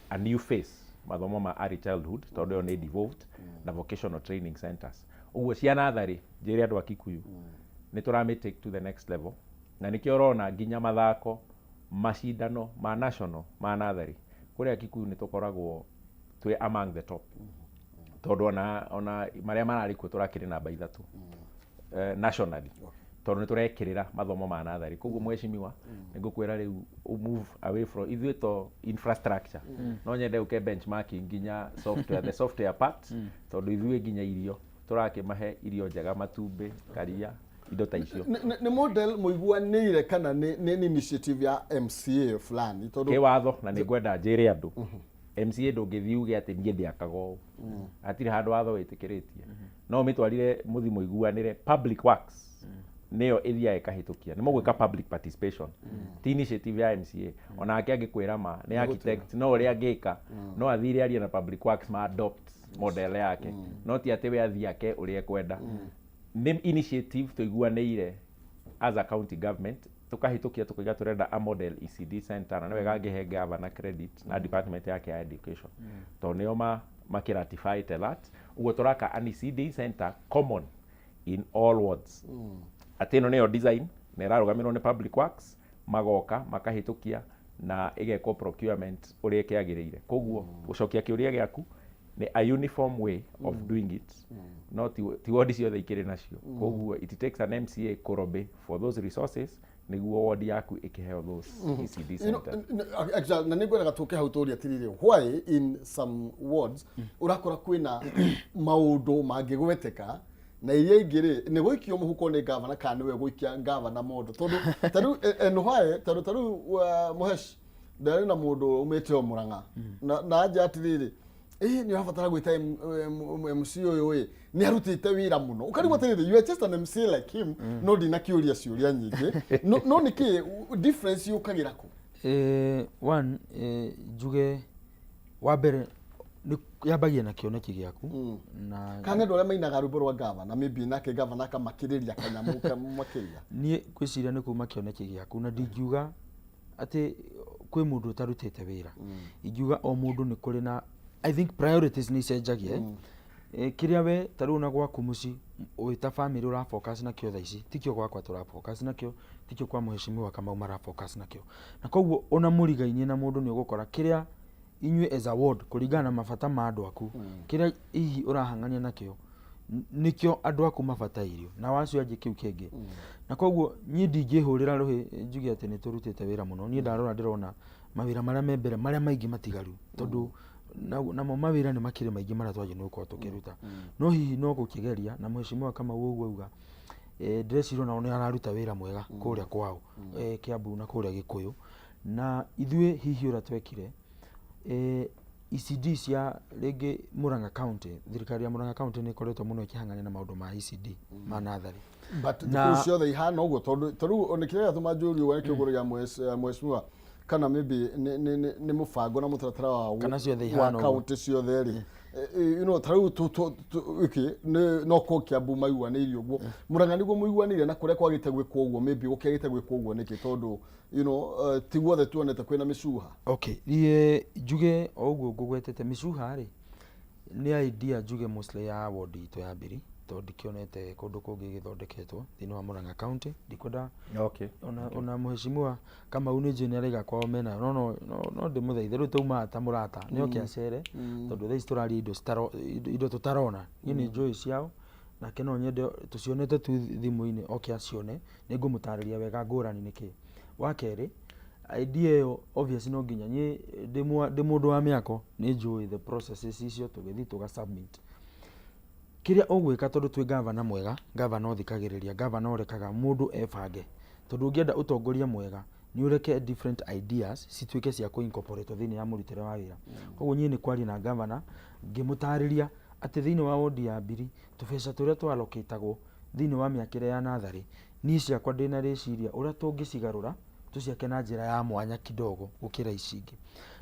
a new face mathomo ma early childhood, tondũ ĩyo nĩ devolved, na vocational training centers. Ũguo cia natharĩ, njĩre andũ a Kikuyu nĩ tũramĩ take to the next level, na nĩkĩo ũrona nginya mathako macindano ma national ma natharĩ kũrĩa Kikuyu nĩ tũkoragwo twĩ among the top, tondũ ona marĩa mararĩ kuo tũrakĩrĩ namba 3 nationally, tondũ nĩ tũrekĩrĩra mathomo ma natharĩ. Koguo mheshimiwa, nĩ ngũkwĩra rĩu move away from ithuĩ to infrastructure, no nyende ũke benchmarking nginya software, the software part, tondũ ithuĩ nginya irio tũrakĩmahe irio njega, matumbĩ, karia, indo ta icio. Nĩ model mũiguanĩire kana nĩ initiative ya MCA fulani, tondũ Kĩwatho, na nĩ ngwenda njĩre andũ, MCA ndũngĩthiĩ uge atĩ niĩ ndĩakaga ũũ, hatirĩ handũ watho wĩtĩkĩrĩtie. No ũmĩtwarire mũthi mũiguanĩre, Public Works nĩyo ĩthiaga ĩkahĩtũkia, nĩ mũgwĩka public participation, ti initiative ya MCA. Onake angĩkwĩra ma nĩ architect, no ũrĩa angĩka no athire arie na Public Works ma adopt model yake, no ti atĩ we athiĩ ake ũrĩa ekwenda. Nĩ initiative tũiguanĩire as a county government, tukahĩtũkia, tukauga tũrenda a model ECD center. Na nĩ wega ngĩhe governor credit na department yake ya education, tondũ nĩo makĩratify that. Ũguo tũraka an ECD center common in all wards, atĩ ĩno nĩyo design na ĩrarũgamĩrĩrwo nĩ Public Works, magoka makahĩtũkia na ĩgekwo procurement ũrĩa ĩkĩagĩrĩire. Koguo gũcokia kĩũria gĩaku, nĩ a uniform way of doing it, no ti ward ciothe ikĩrĩ nacio. Koguo it takes an MCA kũlobby for those resources nĩguo ward yaku ĩkĩheo those ECD centers. Exactly, na nĩ ngwendaga tũke hau tũrie atĩrĩrĩ, why in some wards ũrakora kwĩna maũndũ mangĩgweteka na iria ingĩ rĩ nĩ gũikio mũhuko nĩ gavana, kana nĩwe gũikia gavana mondo? Tondũ tarĩu and why tondũ tarĩu Mũhesh ndarĩ na mũndũ umĩte o Mũrang'a na anja atĩrĩrĩ, ĩ nĩ ũrabatara gwĩta MC ũyũ ĩ nĩ arutĩte wĩra mũno, ũkarigwo atĩrĩrĩ, you are just an MC like him, no ndinakĩũria ciũria nyingĩ. No nĩkĩ difference yũkagĩra kũ? One, njuge wa mbere nĩ yambagia na kĩoneki gĩaku na Kana andũ arĩa mainaga rwĩmbo rwa gavana, maybe nake gavana akamakĩrĩria kanyamũ kamakĩria. Niĩ ngwĩciria nĩ kuma kĩoneki gĩaku, na ndingiuga atĩ kwĩ mũndũ ũtarutĩte wĩra. Ingiuga o mũndũ nĩ kũrĩ na, I think priorities nĩ icenjagia. Kĩrĩa we ta rĩu na gwaku mũciĩ wĩ ta family ũra focus nakĩo thaa ici tikĩo gwakwa tũra focus nakĩo, tikĩo kwa mheshimiwa Kamau mara focus nakĩo, na koguo ona mũrigainie na mũndũ nĩ ũgũkora kĩrĩa inyuĩ as a ward, kũringana na mabata ma andũ aku, kĩrĩa hihi ũrahang'ania nakĩo. Nĩkĩo andũ aku mabatairio na wacio angĩ kĩu kĩngĩ. Na koguo niĩ ndingĩhũrĩra rũhĩ njuge atĩ nĩ tũrutĩte wĩra mũno. Niĩ ndarora ndĩrona mawĩra marĩa me mbere, marĩa maingĩ matigaru, tondũ namo mawĩra nĩ makĩrĩ maingĩ marĩa twagĩrĩirwo nĩ gũkorwo tũkĩruta. No hihi no gũkĩgeria na mheshimiwa Kamau ũguo auga, ndĩreciria onao nĩ araruta wĩra mwega kũrĩa kwao, Kiambu na kũrĩa Gĩkũyũ. Na ithuĩ hihi ũrĩa twekire, ECD cia rĩngĩ Murang'a County, thirikari ya Murang'a County nĩ ĩkoretwo mũno ĩkĩhang'ania na maũndũ ma ECD ma natharĩ. But thukuru ciothe ihana ũguo, tondũ ta rĩu nĩ kĩrĩa gĩatũma njũrie ũguo nĩ kĩũngũrũ gĩa mheshimiwa, kana maybe nĩ mũbango na mũtaratara wa Kana ciothe wa ihana ũguo. Kaunti ciothe rĩ, ta rĩu okay, no ko Kiambu maiguanĩire ũguo, Murang'a nĩguo mũiguanĩire, na kũrĩa kwagĩte gwĩkwo ũguo, maybe gũkĩagĩte gwĩkwo ũguo nĩkĩ? Tondũ ti guothe tuonete kwĩna mĩcuha. Okay, niĩ njuge o ũguo ngũgwetete mĩcuha rĩ, nĩ idea njuge mostly ya ward itũ ya Mbiri, tondũ ndikĩonete kũndũ kũngĩ gĩthondeketwo thĩinĩ wa Murang'a County. Ndikwenda ona mheshimiwa Kamau nĩ njũĩ nĩ araiga kwao menayo, no ndĩmũthaithe rĩu taumaga ta mũrata nĩ oke acere, tondũ thaa ici tũraria indo tũtarona. Niĩ nĩ njũĩ ciao, nake no nyende tũcionete tu thimũ-inĩ, oke acione, nĩ ngũmũtarĩria wega ngũrani nĩkĩ. Wa kerĩ, idea ĩyo obviously no nginya niĩ ndĩ mũndũ wa mĩako, nĩ njũĩ the processes icio tũgĩthiĩ tũga submit kĩrĩa ũgwĩka, tondũ twĩ gavana mwega, gavana ũthikagĩrĩria, gavana ũrekaga mũndũ ebange, tondũ ũngĩenda ũtongoria mwega nĩ ũreke different ideas cituĩke cia kũ incorporate thĩinĩ ya mũrutĩre wa wĩra. Koguo niĩ nĩ kwaria na gavana ngĩmũtarĩria atĩ thĩinĩ wa wodi ya Mbiri, tũbeca tũrĩa tũalokĩtagwo thĩinĩ wa mĩakĩre ya natharĩ, niĩ ciakwa ndĩna rĩciria ũrĩa tũngĩcigarũra tũciake na njĩra ya mwanya kidogo gũkĩra ici ingĩ.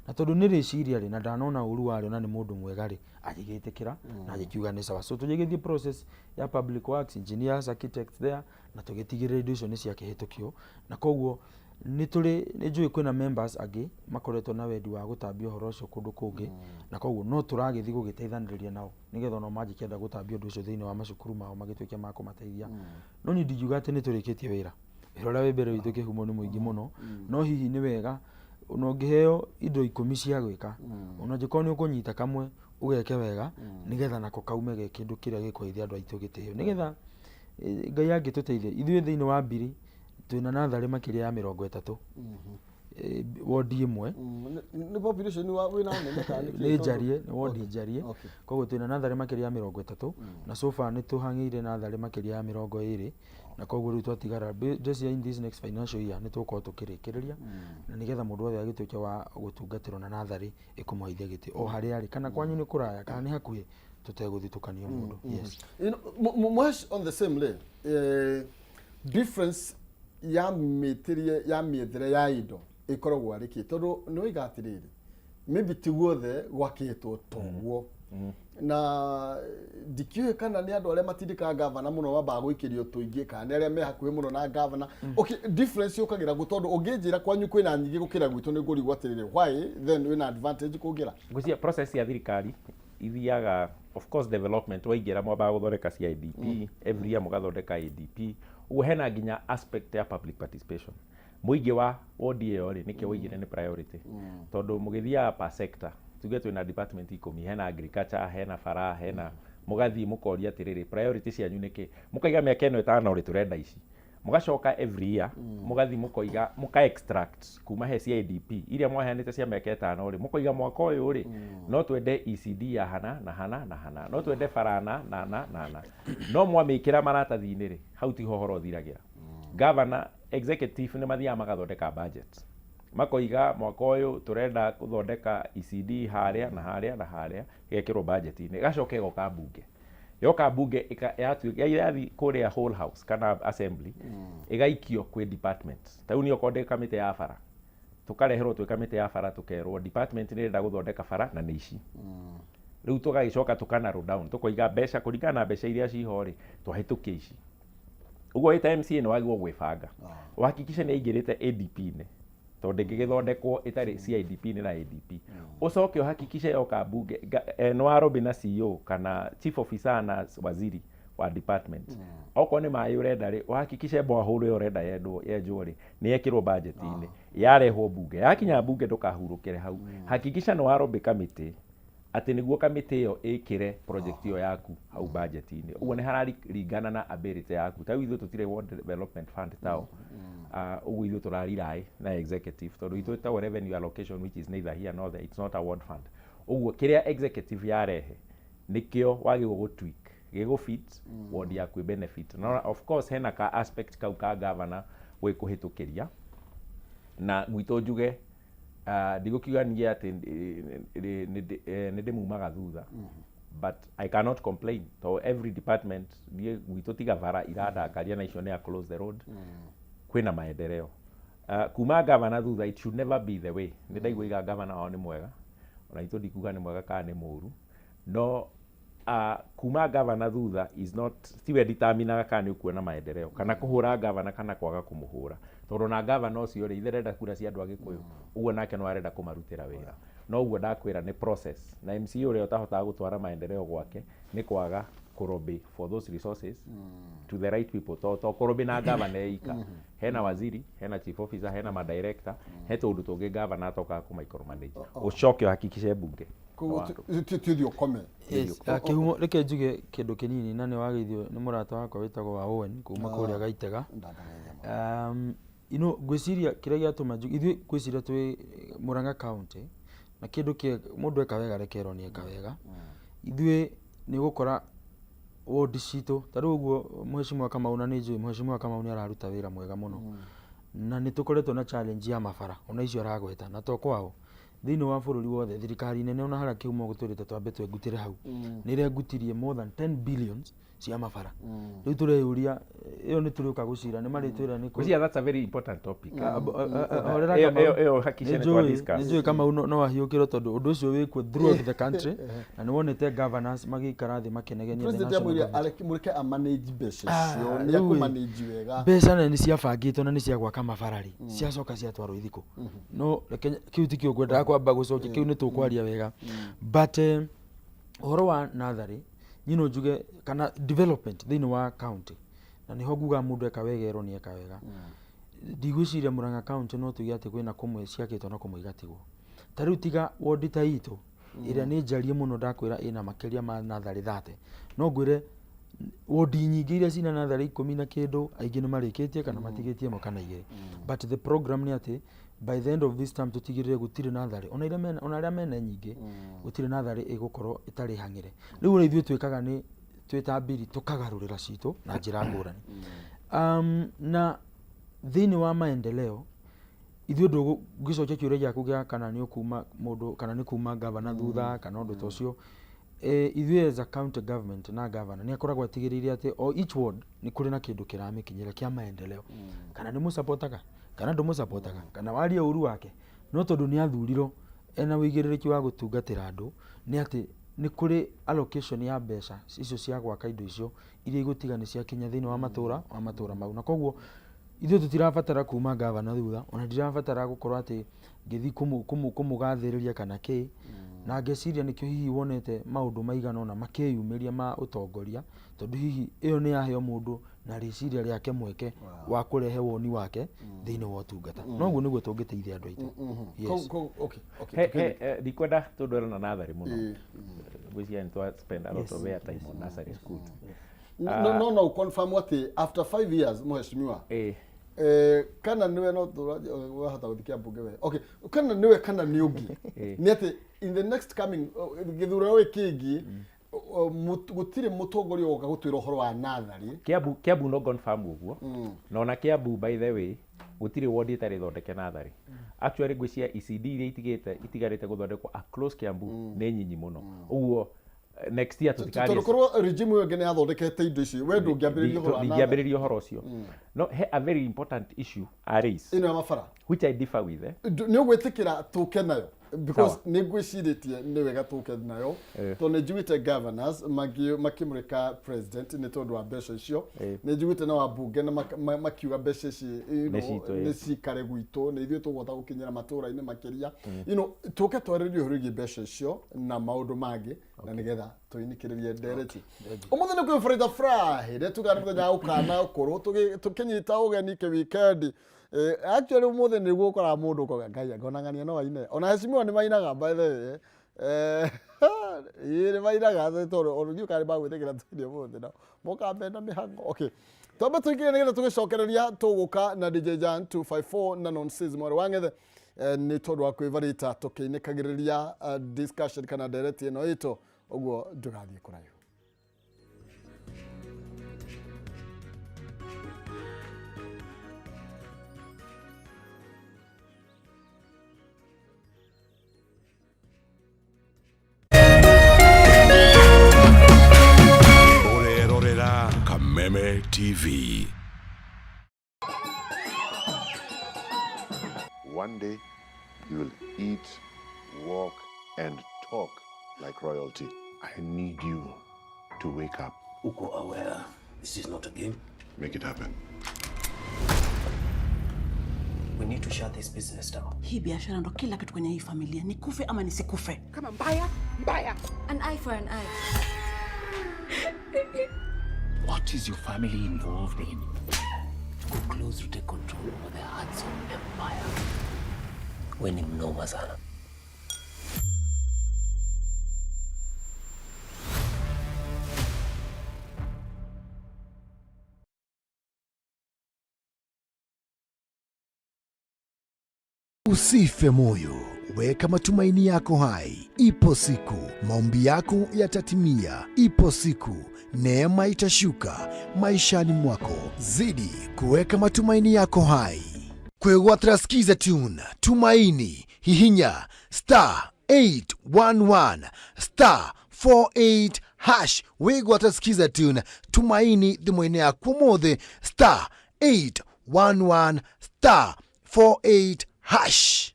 Na tondũ nĩ rĩciria rĩ, na ndanona ũru warĩo, na nĩ mũndũ mwega rĩ, agĩgĩtĩkĩra na agĩkiuga nĩ sawa. So tũgĩgĩthiĩ process ya public works engineers, architects there, na tũgĩtigĩrĩra indo icio nĩ ciakĩhĩtũkio. Na koguo nĩ tũrĩ, nĩ njũĩ kwĩna members angĩ makoretwo na wendi wa gũtambia ũhoro ũcio kũndũ kũngĩ, na koguo no tũragĩthiĩ gũgĩteithanĩrĩria nao, nĩgetha onao mangĩkĩenda gũtambia ũndũ ũcio thĩinĩ wa macukuru mao magĩtuĩke ma kũmateithia. No niĩ ndingiuga atĩ nĩ tũrĩkĩtie wĩra. Wĩra ũrĩa wĩ mbere witũ kĩhumo nĩ mũingĩ mũno. No hihi nĩ wega ona ũngĩheo indo 10 cia gwĩka, ona angĩkorwo nĩ ũkũnyita kamwe ũgeke wega, nĩgetha nako kaume ge kĩndũ kĩrĩa gĩkũheithia andũ aitũ gĩtĩo, nĩgetha Ngai angĩtũteithia. Ithuĩ thĩinĩ wa Mbiri twĩna natharĩ makĩria ya 30, wodi ĩmwe. Nĩ population wa wĩna nene kana nĩ kĩĩ? Nĩ njarie, nĩ wodi njarie. Koguo twĩna natharĩ makĩria ya 30, na so far nĩ tũhang'ĩire natharĩ makĩria ya 20, na koguo rĩu twatigara ndĩreciria in this next financial year nĩ tũgũkorwo tũkĩrĩkĩrĩria, na nĩgetha mũndũ wothe agĩtuĩke wa gũtungatĩrwo na natharĩ ĩkũmũheithia gĩtĩ o harĩa arĩ, kana kwanyu nĩ kũraya kana nĩ hakuhĩ, tũtegũthitũkanio mũndũ, yes. Mhesh, on the same lane, difference ya mĩtĩrie ya mĩethere ya indo ĩkoragwo arĩ kĩ? Tondũ nĩ waiga atĩrĩrĩ, maybe ti guothe gwakĩtwo toguo, na ndikĩũĩ kana nĩ andũ arĩa matindĩkaga gavana mũno mambaga gũikĩrio tũingĩ, kana nĩ arĩa me hakuhĩ mũno na gavana. Okay, difference yũkagĩra kũ? Tondũ ũngĩnjĩra kwanyu kwĩna nyingĩ gũkĩra gwitũ, nĩ ngũrigwo atĩrĩrĩ, why then wĩna advantage kũngĩra? Ngwĩciria process ya thirikari ithiaga, of course, development waingĩra mwambaga gũthondeka CIDP, every year mũgathondeka ADP. Ũguo hena nginya aspect ya public participation. Mũingĩ wa wodi ĩyo rĩ, nĩkĩo waigire nĩ priority, tondũ mũgĩthiaga per sector, tuge twĩna department 10, hena agriculture, hena bara, hena mũgathiĩ mũkoria atĩrĩrĩ, priority cianyu nĩkĩ? Mũkaiga mĩaka ĩno 5 rĩ, tũrenda ici. Mũgacoka every year mũgathiĩ mũkoiga, mũka extract kuma he CIDP iria mwaheanĩte cia mĩaka 5 rĩ, mũkoiga mwaka ũyũ rĩ, no twende ECD ya hana na hana na hana, no twende bara na na na na na no mwamĩkĩra maratathi-inĩ rĩ, hau tiho ũhoro ũthiragĩra. Governor, executive nĩ mathiaga magathondeka budget, makoiga mwaka ũyũ tũrenda gũthondeka ECD harĩa na harĩa na harĩa, ĩgekĩrwo budget-inĩ, ĩgacoka ĩgoka mbunge. Yoka mbunge yathiĩ kũrĩa whole house kana assembly, ĩgaikio kwĩ department. Ta rĩu niĩ okorwo ndĩ kamĩtĩ ya bara, tũkareherwo twĩ kamĩtĩ ya bara, tũkerwo department nĩ ĩrenda gũthondeka bara na nĩ ici. Rĩu tũgagĩcoka tũka narrow down, tũkoiga mbeca kũringana na mbeca iria ciho rĩ, twahĩtũkia ici. Ũguo wĩ ta MCA nĩ wagĩrĩirwo gwĩbanga, uhakikishe nĩ aingĩrĩte ADP-inĩ, tondũ ndĩngĩgĩthondekwo ĩtarĩ CIDP-inĩ na ADP. Ũcoke uhakikishe yoka mbunge nĩ warobĩ na CEO kana chief officer na waziri wa department. Okorwo nĩ maĩ ũrenda rĩ, uhakikishe borehole ĩyo ũrenda yenjwo rĩ, nĩ yekĩrwo budget-inĩ, yarehwo mbunge. Yakinya mbunge, ndũkahurũkĩre hau. Hakikisha nĩ warobĩ kamĩtĩ. Atĩ nĩguo kamĩtĩ ĩyo ĩkĩre project ĩyo yaku hau budget-inĩ. Ũguo nĩ hararingana na ability yaku. Ta rĩu ithuĩ tũtirĩ Ward Development Fund tao. Ũguo ithuĩ tũrarirai na executive, tondũ ithuĩ ĩtagwo revenue allocation, which is neither here nor there. It's not a ward fund. Ũguo kĩrĩa executive yarehe nĩkĩo wagĩrĩirwo gũtweak gĩgũ-fit ward yaku ĩ benefit. No of course hena ka aspect kau ka governor gwĩkũhĩtũkĩria na gwitũ. Njuge ndigũkiuga niĩ atĩ nĩ ndĩmumaga thutha, but I cannot complain to every department. Niĩ gwitũ tiga bara irandakaria na icio nĩ a close the road, kwĩna maendeleo. Kuma governor thutha, it should never be the way. Nĩ ndaigua iga governor wao nĩ mwega, ona itũ ndikuga nĩ mwega kana nĩ mũru, no kuma governor thutha is not tiwe determinaga kana nĩ ũkuona maendeleo kana kũhũra governor kana kwaga kũmũhũra, tondũ na governor ũcio rĩ, ithe arenda kura cia andũ a Gĩkũyũ, ũguo nake no arenda kũmarutĩra wĩra. No ũguo ndakwĩra nĩ process, na MCA ũrĩa ũtahotaga gũtwara maendeleo gwake nĩ kwaga kũlobby for those resources to the right people. To kũlobby na governor eika, hena waziri, hena chief officer, hena madirector, he tũndũ tũngĩ governor atokaga kũ micromanage, ũcoke ũhakikishe bunge. Koguo ti ũthiĩ ũkome. Yes, Kĩhumo, reke njuge kĩndũ kĩnini, na nĩ wageithio nĩ mũrata wakwa wĩtagwo wa Owen kuma kũrĩa Gaitega. Ndanganagia. Ngwĩciria kĩrĩa gĩatũma ithuĩ ngwĩciria twĩ Murang'a County na kĩndũ kĩ mũndũ eka wega, rekerwo nĩ eka wega. Ithuĩ nĩ ũgũkora ward citũ ta rĩu ũguo Mheshimiwa Kamau, na nĩ njũĩ Mheshimiwa Kamau nĩ araruta wĩra mwega mũno, na nĩ tũkoretwo na challenge ya mabara ona icio aragweta, na to kwao, thĩinĩ wa bũrũri wothe. Thirikari nene, ona harĩa kĩhumo gũtwĩrĩte twambe twengutĩre hau, nĩ ĩrengutirie more than 10 billions cia mabara. Rĩu tũreyũria ĩyo nĩ tũrĩũka gũcira nĩ marĩtwĩra nĩ Ngwĩciria that's a very important topic. Horera. Ĩyo- Kamau. Ĩyo hakikisha nĩ twa discuss. Nĩ njũĩ Kamau no ahiũkĩrwo tondũ ũndũ ũcio wĩkuo throughout the country, na nĩ wonete governors magĩikara thĩ makĩnegenia the President national amwĩre government. mũreke amanage mbeca Ah, icio, nĩ rĩu ĩ, akũmanage wega. Mbeca na nĩ ciabangĩtwo na nĩ cia gwaka mabara rĩ, ciacoka ciatwarwo ithikũ. No reke kĩu tikĩo ngwendaga kwamba gũcokia, kĩu nĩ tũkwaria wega, but ũhoro wa natharĩ niĩ no njuge kana development thĩinĩ wa county, na nĩho nguga mũndũ eka wega erwo nĩ eka wega. Ndigwĩciria Murang'a County no tuge atĩ kwĩna kũmwe ciakĩtwo na kũmwe igatigwo. Ta rĩu tiga wodi ta itũ ĩrĩa nĩ njarie mũno, ndakwĩra ĩna makĩria ma natharĩ 30, no ngwĩre wodi nyingĩ iria cina natharĩ 10 na kĩndũ, aingĩ nĩ marĩkĩtie kana matigĩtie ĩmwe kana igĩrĩ. But the program nĩ atĩ by the end of this term tũtigĩrĩre gũtirĩ natharĩ, ona iria mena, ona arĩa mena nyingĩ, gũtirĩ natharĩ ĩgũkorwo ĩtarĩ hang'ĩre. Rĩu ũrĩa ithuĩ twĩkaga nĩ twĩ mbiri tũkagarũrĩra citũ na njĩra ngũrani, na thĩinĩ wa maendeleo ithuĩ ngĩcokia kĩũria gĩaku gĩa kana nĩ ũkuma mũndũ kana nĩ kuma gavana thutha kana ũndũ ta ũcio, ithuĩ as a county government na governor nĩ akoragwo atigĩrĩire atĩ o each ward nĩ kũrĩ na kĩndũ kĩramĩkinyĩra kĩa maendeleo. Kana nĩ mũsapotaga kana ndũmũsapotaga kana warie ũru wake, no tondũ nĩ athurirwo ena ũigĩrĩrĩki wa gũtungatĩra andũ, nĩ atĩ nĩ kũrĩ allocation ya mbeca icio cia gwaka indo icio iria igũtiga nĩ ciakinya thĩinĩ wa matũra mau. Na koguo ithuĩ tũtirabatara kuma gavana thutha, ona ndirabatara gũkorwo atĩ ngĩthiĩ kũmũgathĩrĩria kana kĩ. Na ngeciria nĩkĩo hihi wonete maũndũ maigana ũna makĩyumĩria ma ũtongoria, tondũ hihi ĩyo nĩ yaheo mũndũ na rĩciria rĩake mweke wa kũrehe woni wake thĩinĩ wa ũtungata. No ũguo nĩguo tũngĩteithia andũ aitũ. Yes. Okay. He, ndikwenda tũndwere na natharĩ mũno. Ngwĩciria nĩ twa spend a lot of airtime on nursery schools. No confirm atĩ after 5 years, mheshimiwa, kana niwe no wahota gũthiĩ mbunge we, okay, kana niwe kana nĩ ũngĩ, nĩ atĩ in the next coming gĩthurano gĩkĩ kĩngĩ, gũtirĩ mũtongoria woka gũtwĩra ũhoro wa natharĩ. Kiambu no confirm ũguo. Na ona Kiambu, by the way, gũtirĩ ward ĩtarĩ thondeke natharĩ. Actually ngwĩciria ECD iria itigĩte itigarĩte gũthondekwo across Kiambu nĩ nyinyi mũno. Ũguo next year tũtikaria. Tondũ korwo regime ĩyo ĩngĩ nĩ yathondekete indo ici, we ndũngĩambĩrĩria ũhoro wa natharĩ. Ndingĩambĩrĩria ũhoro ũcio. No he a very important issue a raise Ĩno ya mabara which I differ with, eh? Nĩ ũgwĩtĩkĩra tũke nayo because Sawa. Nĩ ngwĩcirĩtie nĩ wega tũke nayo, tondũ nĩ njiguĩte governors makĩmũrĩka president nĩ tondũ wa mbeca icio. Nĩ njiguĩte na wambunge na makiuga mbeca ici Nĩ citũ, nĩ cikare gwitũ, nĩ ithuĩ tũgũhota gũkinyĩra matũra-inĩ makĩria. Tũke twarĩrie ũhoro wĩgiĩ mbeca icio na maũndũ mangĩ, na nĩgetha tũinĩkĩrĩrie ndereti. Ũmũthĩ nĩ kwĩ Friday, Friday tugaga nĩ mũthenya wa gũkana ũkũrũ, tũkĩnyita ũgeni kĩwikendi. Actually ũmũthĩ nĩguo ũkoraga mũndũ ũkoiga Ngai angonang'ania no aine, ona heshimiwa nĩ mainaga, by the way. Ĩĩ nĩ mainaga tondũ ona ndiũĩ kana nĩ magwĩtĩkĩra tũine ũmũthĩ nao. Mokaga mena mĩhang'o. Okay. Twambe tũingĩre nĩgetha tũgĩcokereria tũgũka na DJ Jan 254 na Nonsense mwarĩ wa Ng'ethe nĩ tondũ wa kwĩvarĩta tũkĩinĩkagĩrĩria discussion kana ndereti ĩno itũ ũguo ndũgathiĩ kũraihu. Ũrerorera Kameme TV. One day, you will eat, walk, and talk like royalty. I need you to wake up. Uko aware this is not a game? Make it happen. We need to shut this business down. Hii biashara ndo kila kitu kwenye hii familia, nikufe ama nisikufe. Kama mbaya mbaya. An eye for an eye. What is your family involved in? Tuko close to take control over the Hudson Empire. We ni mnoma sana. Usife moyo, weka matumaini yako hai. Ipo siku maombi yako yatatimia. Ipo siku neema itashuka maishani mwako. Zidi kuweka matumaini yako hai. Kwegwatira Skiza Tune Tumaini, hihinya star 811 star 48 hash. Wigwatira Skiza Tune Tumaini thimũ-inĩ yaku ũmũthĩ star 811 star 48 hash.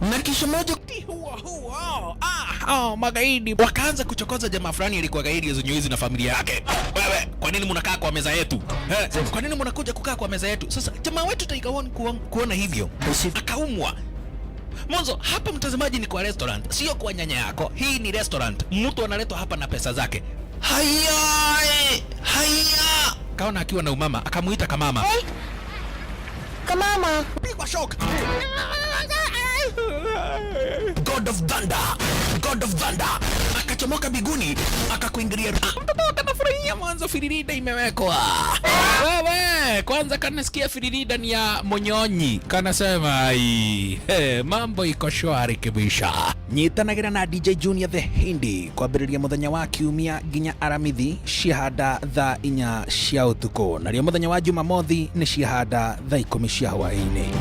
Na kisha moja magaidi wakaanza kuchokoza jamaa fulani alikuwa gaidi ya Zunyuizi na familia yake. Wewe, kwa nini mnakaa kwa meza yetu? Kwa nini mnakuja kukaa kwa meza yetu? Sasa jamaa wetu Tiger One kuona hivyo akaumwa. Mwanzo hapa mtazamaji, ni kwa restaurant, sio kwa nyanya yako. Hii ni restaurant, mtu analetwa hapa na pesa zake. Haya, haya, kaona akiwa na umama, akamuita kamama. Hey. Kamama. Pigwa shock. God of Thunder, God of Thunder akachomoka biguni akakuingilia. Mtoto akanafurahia mwanzo, firirida imewekwa. Wewe kwanza kanasikia firirida ni ya monyonyi, kanasema ai, hey, mambo iko shwari kibisha. Nyitanagira na DJ Junior the Hindi kwambĩrĩria mũthenya wa kiumia nginya aramithi ciahanda thaa 4 cia ũtukũ, narĩo mũthenya wa Jumamothi nĩ ciahanda thaa 10 cia hwaĩ-inĩ.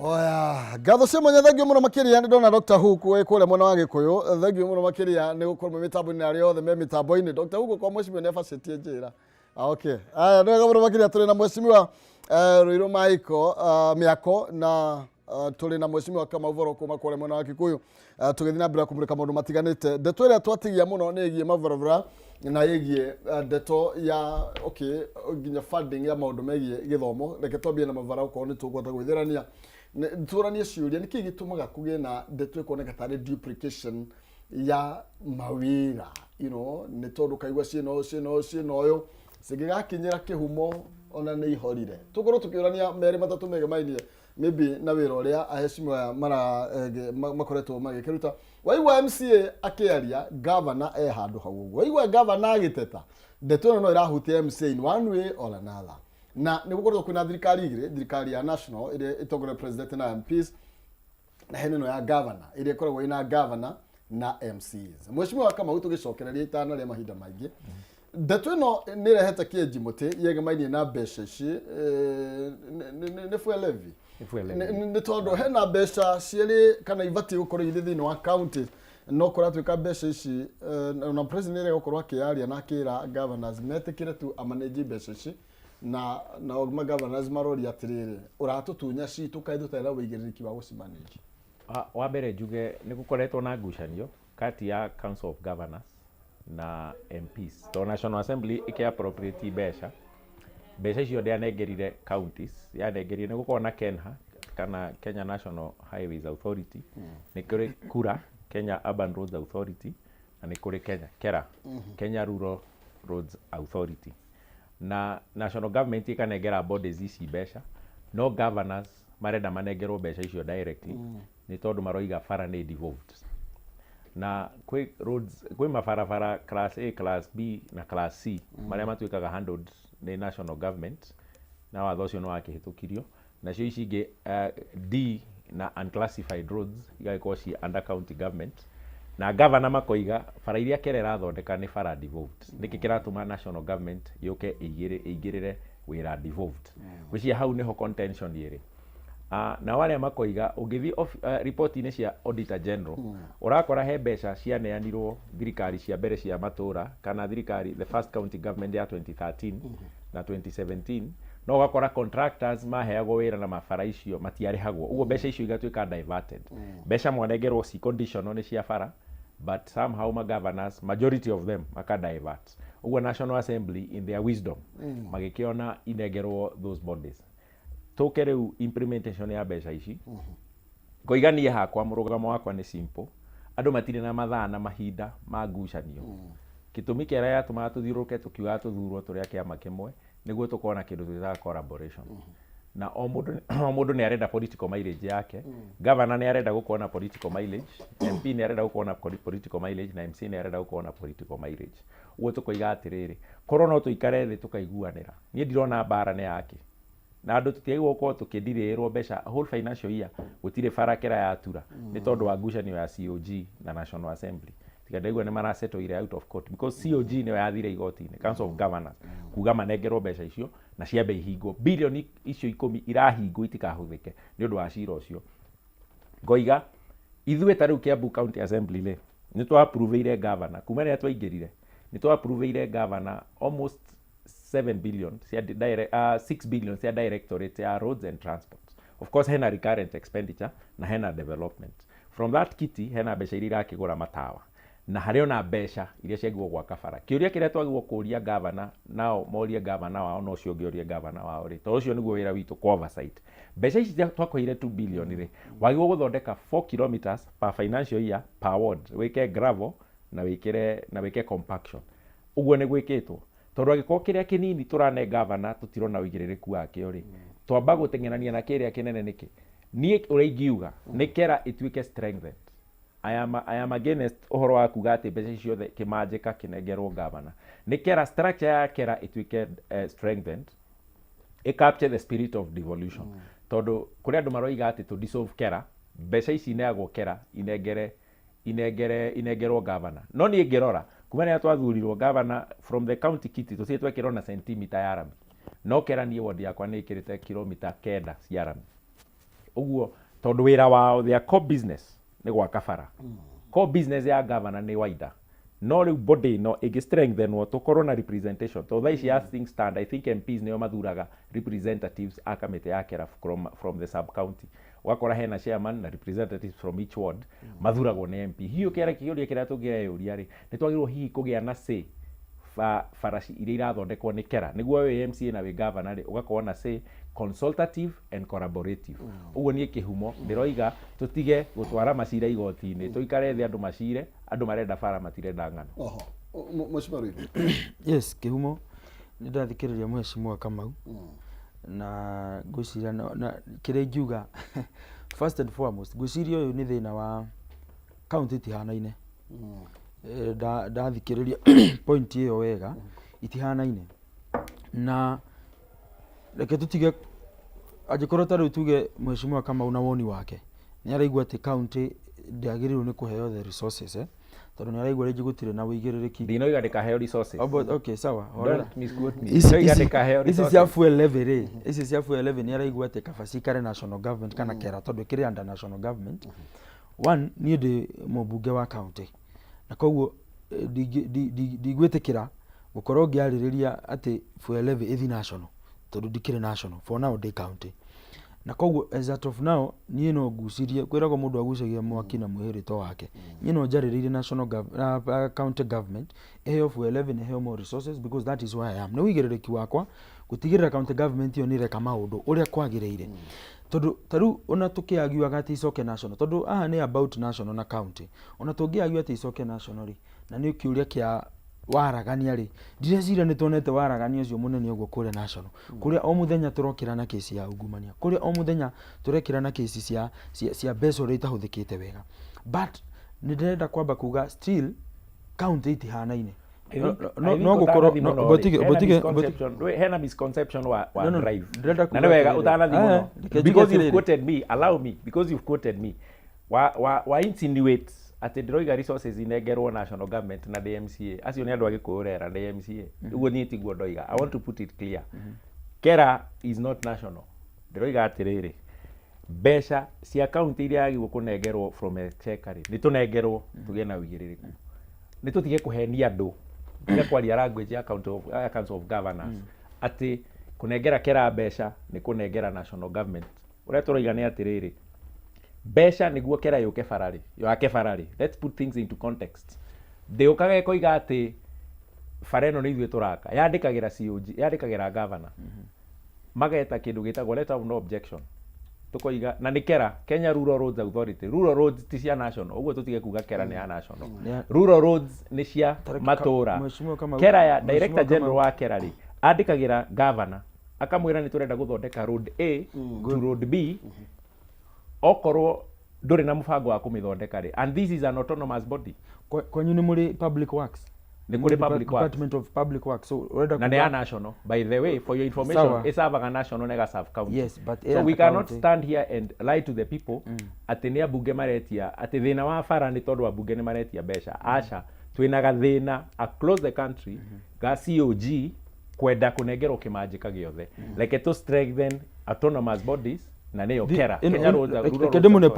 Oya, ngatho cia mwanya, thank you muno makiria. Nĩ ndona Dr. Hook wĩ kũrĩa mwena wa Gĩkũyũ. Thank you muno makiria nĩ gũkorwo mwĩ mĩtambo-inĩ, arĩa othe me mĩtambo-inĩ. Dr. Hook kwa mheshimiwa nĩ abacĩtie njĩra. Okay. Aya, nĩ wega mũno makiria. Tũrĩ na mheshimiwa Ruiru Michael Mĩako na tũrĩ na mheshimiwa Kamau Voro kuma kũrĩa mwena wa Kikuyu, tũgĩthiĩ na mbere kũmũrĩka maũndũ matiganĩte. Ndeto ĩrĩa twatigia mũno nĩ ĩgiĩ mabarabara na ĩgiĩ ndeto ya okay nginya funding ya maũndũ megiĩ gĩthomo. Reke twambie na mabara okorwo nĩ tũkũhota gwĩthĩrania tũranie ciũria nĩkĩ gĩtũmaga kũgĩe na ndeto ĩkuoneka tarĩ duplication ya mawĩra, nĩ tondũ kaigua ciĩna ũyũ ciĩna ũyũ ciĩna ũyũ cingĩgakinyĩra kĩhumo ona nĩ ihorire. Tũkorwo tũkĩũrania merĩ matatũ megemainie maybe na wĩra ũrĩa aheshimiwa aya mara makoretwo magĩkĩruta. Waigua MCA akĩaria, governor e handũ hau ũguo, waigua governor agĩteta, ndeto ĩno no ĩrahutia MCA in one way or another. Na nĩ gũkoretwo kwĩna thirikari igĩrĩ, thirikari ya national ĩrĩa ĩtongoretio president na MPs, na hena ĩno ya governor ĩrĩa ĩkoragwo ĩna governor na MCAs. Mheshimiwa Kamau, tũgĩcokereria itana rĩa mahinda maingĩ, ndeto ĩno nĩ ĩrehete kĩenji mũtĩ yegemainie na mbeca ici, nĩ fuel levy. Nĩ tondũ hena mbeca cierĩ kana ibatiĩ gũkorwo irĩ thĩinĩ wa county, no kũratuĩka mbeca ici na president nĩ gũkorwo akĩaria na akĩra governors metĩkĩre tu amanage mbeca ici, na nao magovernors maroria atĩrĩrĩ, ũratũtunya citũ kaĩ tũtarĩ na ũigĩrĩrĩki wa gũcimanage? Wa mbere njuge nĩ gũkoretwo na ngucanio kati ya Council of Governors na MPs, to National Assembly ĩkĩ appropriate mbeca, mbeca icio ndĩanengerire counties, yanengerire nĩ gũkorwo na KENHA. kana Kenya National Highways Authority, nĩ kũrĩ KURA, Kenya Urban Roads Authority, na nĩ kũrĩ Kenya KERA, Kenya Rural Roads Authority. Na national government ĩkanengera bodies ici mbeca, no governors marenda manengerwo mbeca icio directly, nĩ tondũ maroiga bara nĩ devolved. Na kwĩ roads, kwĩ mabarabara class A, class B na class C, marĩa matuĩkaga handled nĩ national government, na watho ũcio nĩ wakĩhĩtũkirio. Nacio ici ingĩ, D na unclassified roads, igagĩkorwo ci under county government. Na governor makoiga bara iria KERA ĩrathondeka nĩ bara devolved. Nĩkĩ kĩratũma national government yũke ĩingĩrĩre wĩra devolved? Gwĩciria hau nĩho contention ĩrĩ. Nao arĩa makoiga ũngĩthiĩ riboti-inĩ cia Auditor General, ũrakora he mbeca cianeanirwo thirikari cia mbere cia matũra, kana thirikari, the first county government ya 2013 na 2017, no ũgakora contractors maheagwo wĩra na mabara icio matiarĩhagwo, ũguo mbeca icio igatuĩka diverted. Mbeca mwanengerwo ci conditional nĩ cia bara, but somehow ma governors, majority of them, maka divert. Ũguo National Assembly, in their wisdom, magĩkĩona inengerwo those bodies. Tũke rĩu implementation ya mbeca ici. Ngoiga niĩ hakwa mũrũgamo wakwa nĩ simple: andũ matirĩ na mathaa na mahinda ma ngucanio. Gĩtũmi kĩrĩa gĩatũmaga tũthiũrũrũke tũkiugaga tũthurwo tũrĩ a kĩama kĩmwe nĩguo tũkorwo na kĩndũ twĩtaga collaboration. Na o mũndũ nĩ arenda political mileage yake. Governor nĩ arenda gũkorwo na political mileage, MP nĩ arenda gũkorwo na political mileage, na MC nĩ arenda gũkorwo na political mileage. Ũguo tũkoiga atĩrĩrĩ, korwo no tũikare thĩ tũkaiguanĩra, niĩ ndirona mbara nĩ yake, na andũ tũtiagĩrĩirwo gũkorwo tũkĩndirĩrwo mbeca whole financial year, gũtirĩ bara KERA yatura nĩ tondũ wa ngucanio ya COG na National Assembly. Tiga ndaigua nĩ marasettle out of court, because COG nĩyo yathire igoti-inĩ, Council of Governors, kuga manengerwo mbeca icio na ciambe ihingwo. Bilioni icio 10 irahingwo itikahũthĩke nĩ ũndũ wa cira ũcio. Ngoiga ithuĩ ta rĩu Kiambu County Assembly rĩ, nĩ twa-approve-ire governor kuma rĩrĩa twaingĩrire, nĩ twa-approve-ire governor almost 7 billion cia 6 billion cia Directorate ya Roads and Transport. Of course hena recurrent expenditure na hena development. From that kitty hena mbeca iria irakĩgũra matawa, na harĩ ona mbeca iria ciagĩrĩirwo gwaka bara. Kĩũria kĩrĩa twagĩrĩirwo kũũria governor, nao morie governor wao, na ũcio ũngĩ orie governor wao rĩ, tondũ ũcio nĩguo wĩra witũ kwa oversight, mbeca ici twakũheire 2 billion rĩ, wagĩrĩirwo gũthondeka 4 kilometers per financial year per ward, wĩke gravel na wĩkĩre na wĩke compaction. Ũguo nĩ gwĩkĩtwo? Tondũ angĩkorwo kĩrĩa kĩnini tũrane governor tũtirona ũigĩrĩrĩku wakĩo rĩ, twamba gũteng'erania na kĩrĩa kĩnene nĩkĩ? Niĩ ũrĩa ingiuga nĩ KERA ĩtuĩke strengthened. I am against ũhoro wa kuga atĩ mbeca ici ciothe kĩmanjĩka kĩnengerwo governor. Nĩ KERA, structure ya KERA ĩtuĩke strengthened, ĩ capture the spirit of devolution, tondũ kũrĩ andũ maroiga atĩ tũ dissolve KERA, mbeca ici ineagwo KERA inengerwo governor. No niĩ ngĩrora kuma rĩrĩa twathurirwo governor from the county kitty, tũtirĩ twekĩrwo na centimeter ya rami, no KERA niĩ ward yakwa nĩ ĩkĩrĩte kilomita 9 cia rami. Ũguo tondũ wĩra wao, their core business nĩ gwaka bara, core business ya governor nĩ waida. No rĩu body ĩno ĩngĩ strengthenwo, tũkorwo na representation, tondũ thaa ici as things stand, I think MPs nĩo mathuraga representatives a kamĩtĩ ya KERA from the sub county. Ũgakora hena chairman na representatives from each ward mathuragwo nĩ MP. Hihi kĩrĩa kĩũria kĩrĩa tũngĩreyũria rĩ, nĩ twagĩrĩirwo hihi kũgĩa na say bara iria irathondekwo nĩ KERA, nĩguo wĩ MCA na wĩ governor rĩ, ũgakorwo na say consultative and collaborative. Ũguo niĩ kĩhumo ndĩroiga tũtige gũtwara macira igoti-inĩ, tũikare thĩ andũ macire. Andũ marenda bara, matirenda ng'ano. Oho. Mheshimiwa Ruiru. Yes, kĩhumo, nĩ ndathikĩrĩria Mheshimiwa Kamau, na ngwĩciria na kĩrĩa ingiuga first and foremost, ngwĩciria ũyũ nĩ thĩna wa kaunti itihanaine. Ndathikĩrĩria point ĩyo wega, itihanaine, na reke tũtige angĩkorwo ta rĩu tuge Mheshimiwa Kamau na woni wake nĩ araigua atĩ county ndĩagĩrĩirwo nĩ kũheo the resources, tondũ nĩ araigua rĩngĩ gũtirĩ na ũigĩrĩrĩki. Ndinoiga ndĩkaheo resources. Okay, sawa, horera. Don't misquote me. Ici Ndinoiga ndĩkaheo ici cia resources. fuel levy rĩ, ici cia fuel levy, nĩ araigua atĩ kaba cikare national government kana KERA, tondũ ĩkĩrĩ under national government. One, niĩ ndĩ mũmbunge wa county, na koguo ndigwĩtĩkĩra gũkorwo ngĩarĩrĩria atĩ fuel levy ĩthi national, tondũ ndikĩrĩ national. For now ndĩ county, na koguo as at of now niĩ no ngucirie kwĩragwo mũndũ agucagia mwaki na mwĩhĩrĩto wake. Niĩ no njarĩrĩirie national county government ĩheo fuel levy na ĩheo more resources, because that is where I am. Nĩ ũigĩrĩrĩki wakwa gũtigĩrĩra county government ĩyo nĩ ĩreka maũndũ ũrĩa kwagĩrĩire. Tondũ ta rĩu ona tũkĩagiuaga atĩ icoke national, tondũ haha nĩ about national na county, ona tũngĩagiua atĩ icoke national rĩ, na nĩ kĩũria kĩa waragania rĩ, ndireciria nĩ tuonete waragania ũcio mũnene ũguo kũrĩa national, kũrĩa o mũthenya tũrokĩra na kesi ya ungumania, kũrĩa o mũthenya tũrekĩra na kesi cia mbeca ũrĩa itahũthĩkĩte wega. But nĩ ndĩrenda kwamba kuga still county itihanaine. I No- think- no I think no gũkorwo ũtanathi no, mũno rĩ, botige hena botige misconception- wait, hena misconception wa No, no, drive. ndĩrenda Na kuga nĩ wega atĩrĩrĩ. ũtanathi Eh, mũno. reke njuge Because you've atĩrĩrĩ. quoted me, allow me, because you've quoted me. Wa insinuate atĩ ndĩroiga resources inengerwo national government na ndĩ MCA. Acio nĩ andũ a Gĩkũyũ rera ndĩ MCA. Ũguo niĩ tiguo ndoiga. I want to put it clear. Kera is not national. Ndĩroiga atĩrĩrĩ, mbeca cia county iria yagĩrĩirwo kũnengerwo from exchequer rĩ, nĩ tũnengerwo tũgĩe na ũigĩrĩrĩku. Nĩ tũtige kũhenia andũ, tũtige kwaria language ya council of governors atĩ kũnengera Kera mbeca nĩ kũnengera national government. Ũrĩa tũroiga nĩ atĩrĩrĩ, mbeca nĩguo Kera yũke bara rĩ, yake bara rĩ, let's put things into context. Ndĩũkaga ĩkoiga atĩ bara ĩno nĩ ithuĩ tũraka, yandĩkagĩra COG, yandĩkagĩra governor. Mageta kĩndũ gĩtagwo letter of no objection. Tũkoiga, na nĩ Kera, Kenya Rural Roads Authority. Rural roads ti cia national, ũguo tũtige kuga Kera nĩ ya national. Rural roads nĩ cia Tareke matũra. Mheshimiwa Kamau, Kera ya Mheshimiwa Director General Kamau. wa Kera rĩ, andĩkagĩra governor, akamwĩra nĩ tũrenda gũthondeka road A to road B, okorwo ndũrĩ na mũbango wa kũmĩthondeka rĩ, and this is an autonomous body. Kwanyu nĩ mũrĩ public works? Nĩ kũrĩ public works. Department of Public Works. So ũrenda Na nĩ ya national, by the way, for your information. Sawa. Ĩcavaga national na ĩgaserve county. Yes, but so ĩya we cannot county. stand here and lie to the people atĩ nĩ ambunge maretia, atĩ thĩna wa bara nĩ tondũ ambunge nĩ maretia mbeca. Aca, twĩna gathĩna across the country ga COG kwenda kũnengerwo kĩmanjĩka gĩothe. Reke tũ strengthen autonomous bodies na nĩyo Kera, Kenya Roads Rural Reke Roads ndĩmũne Authority.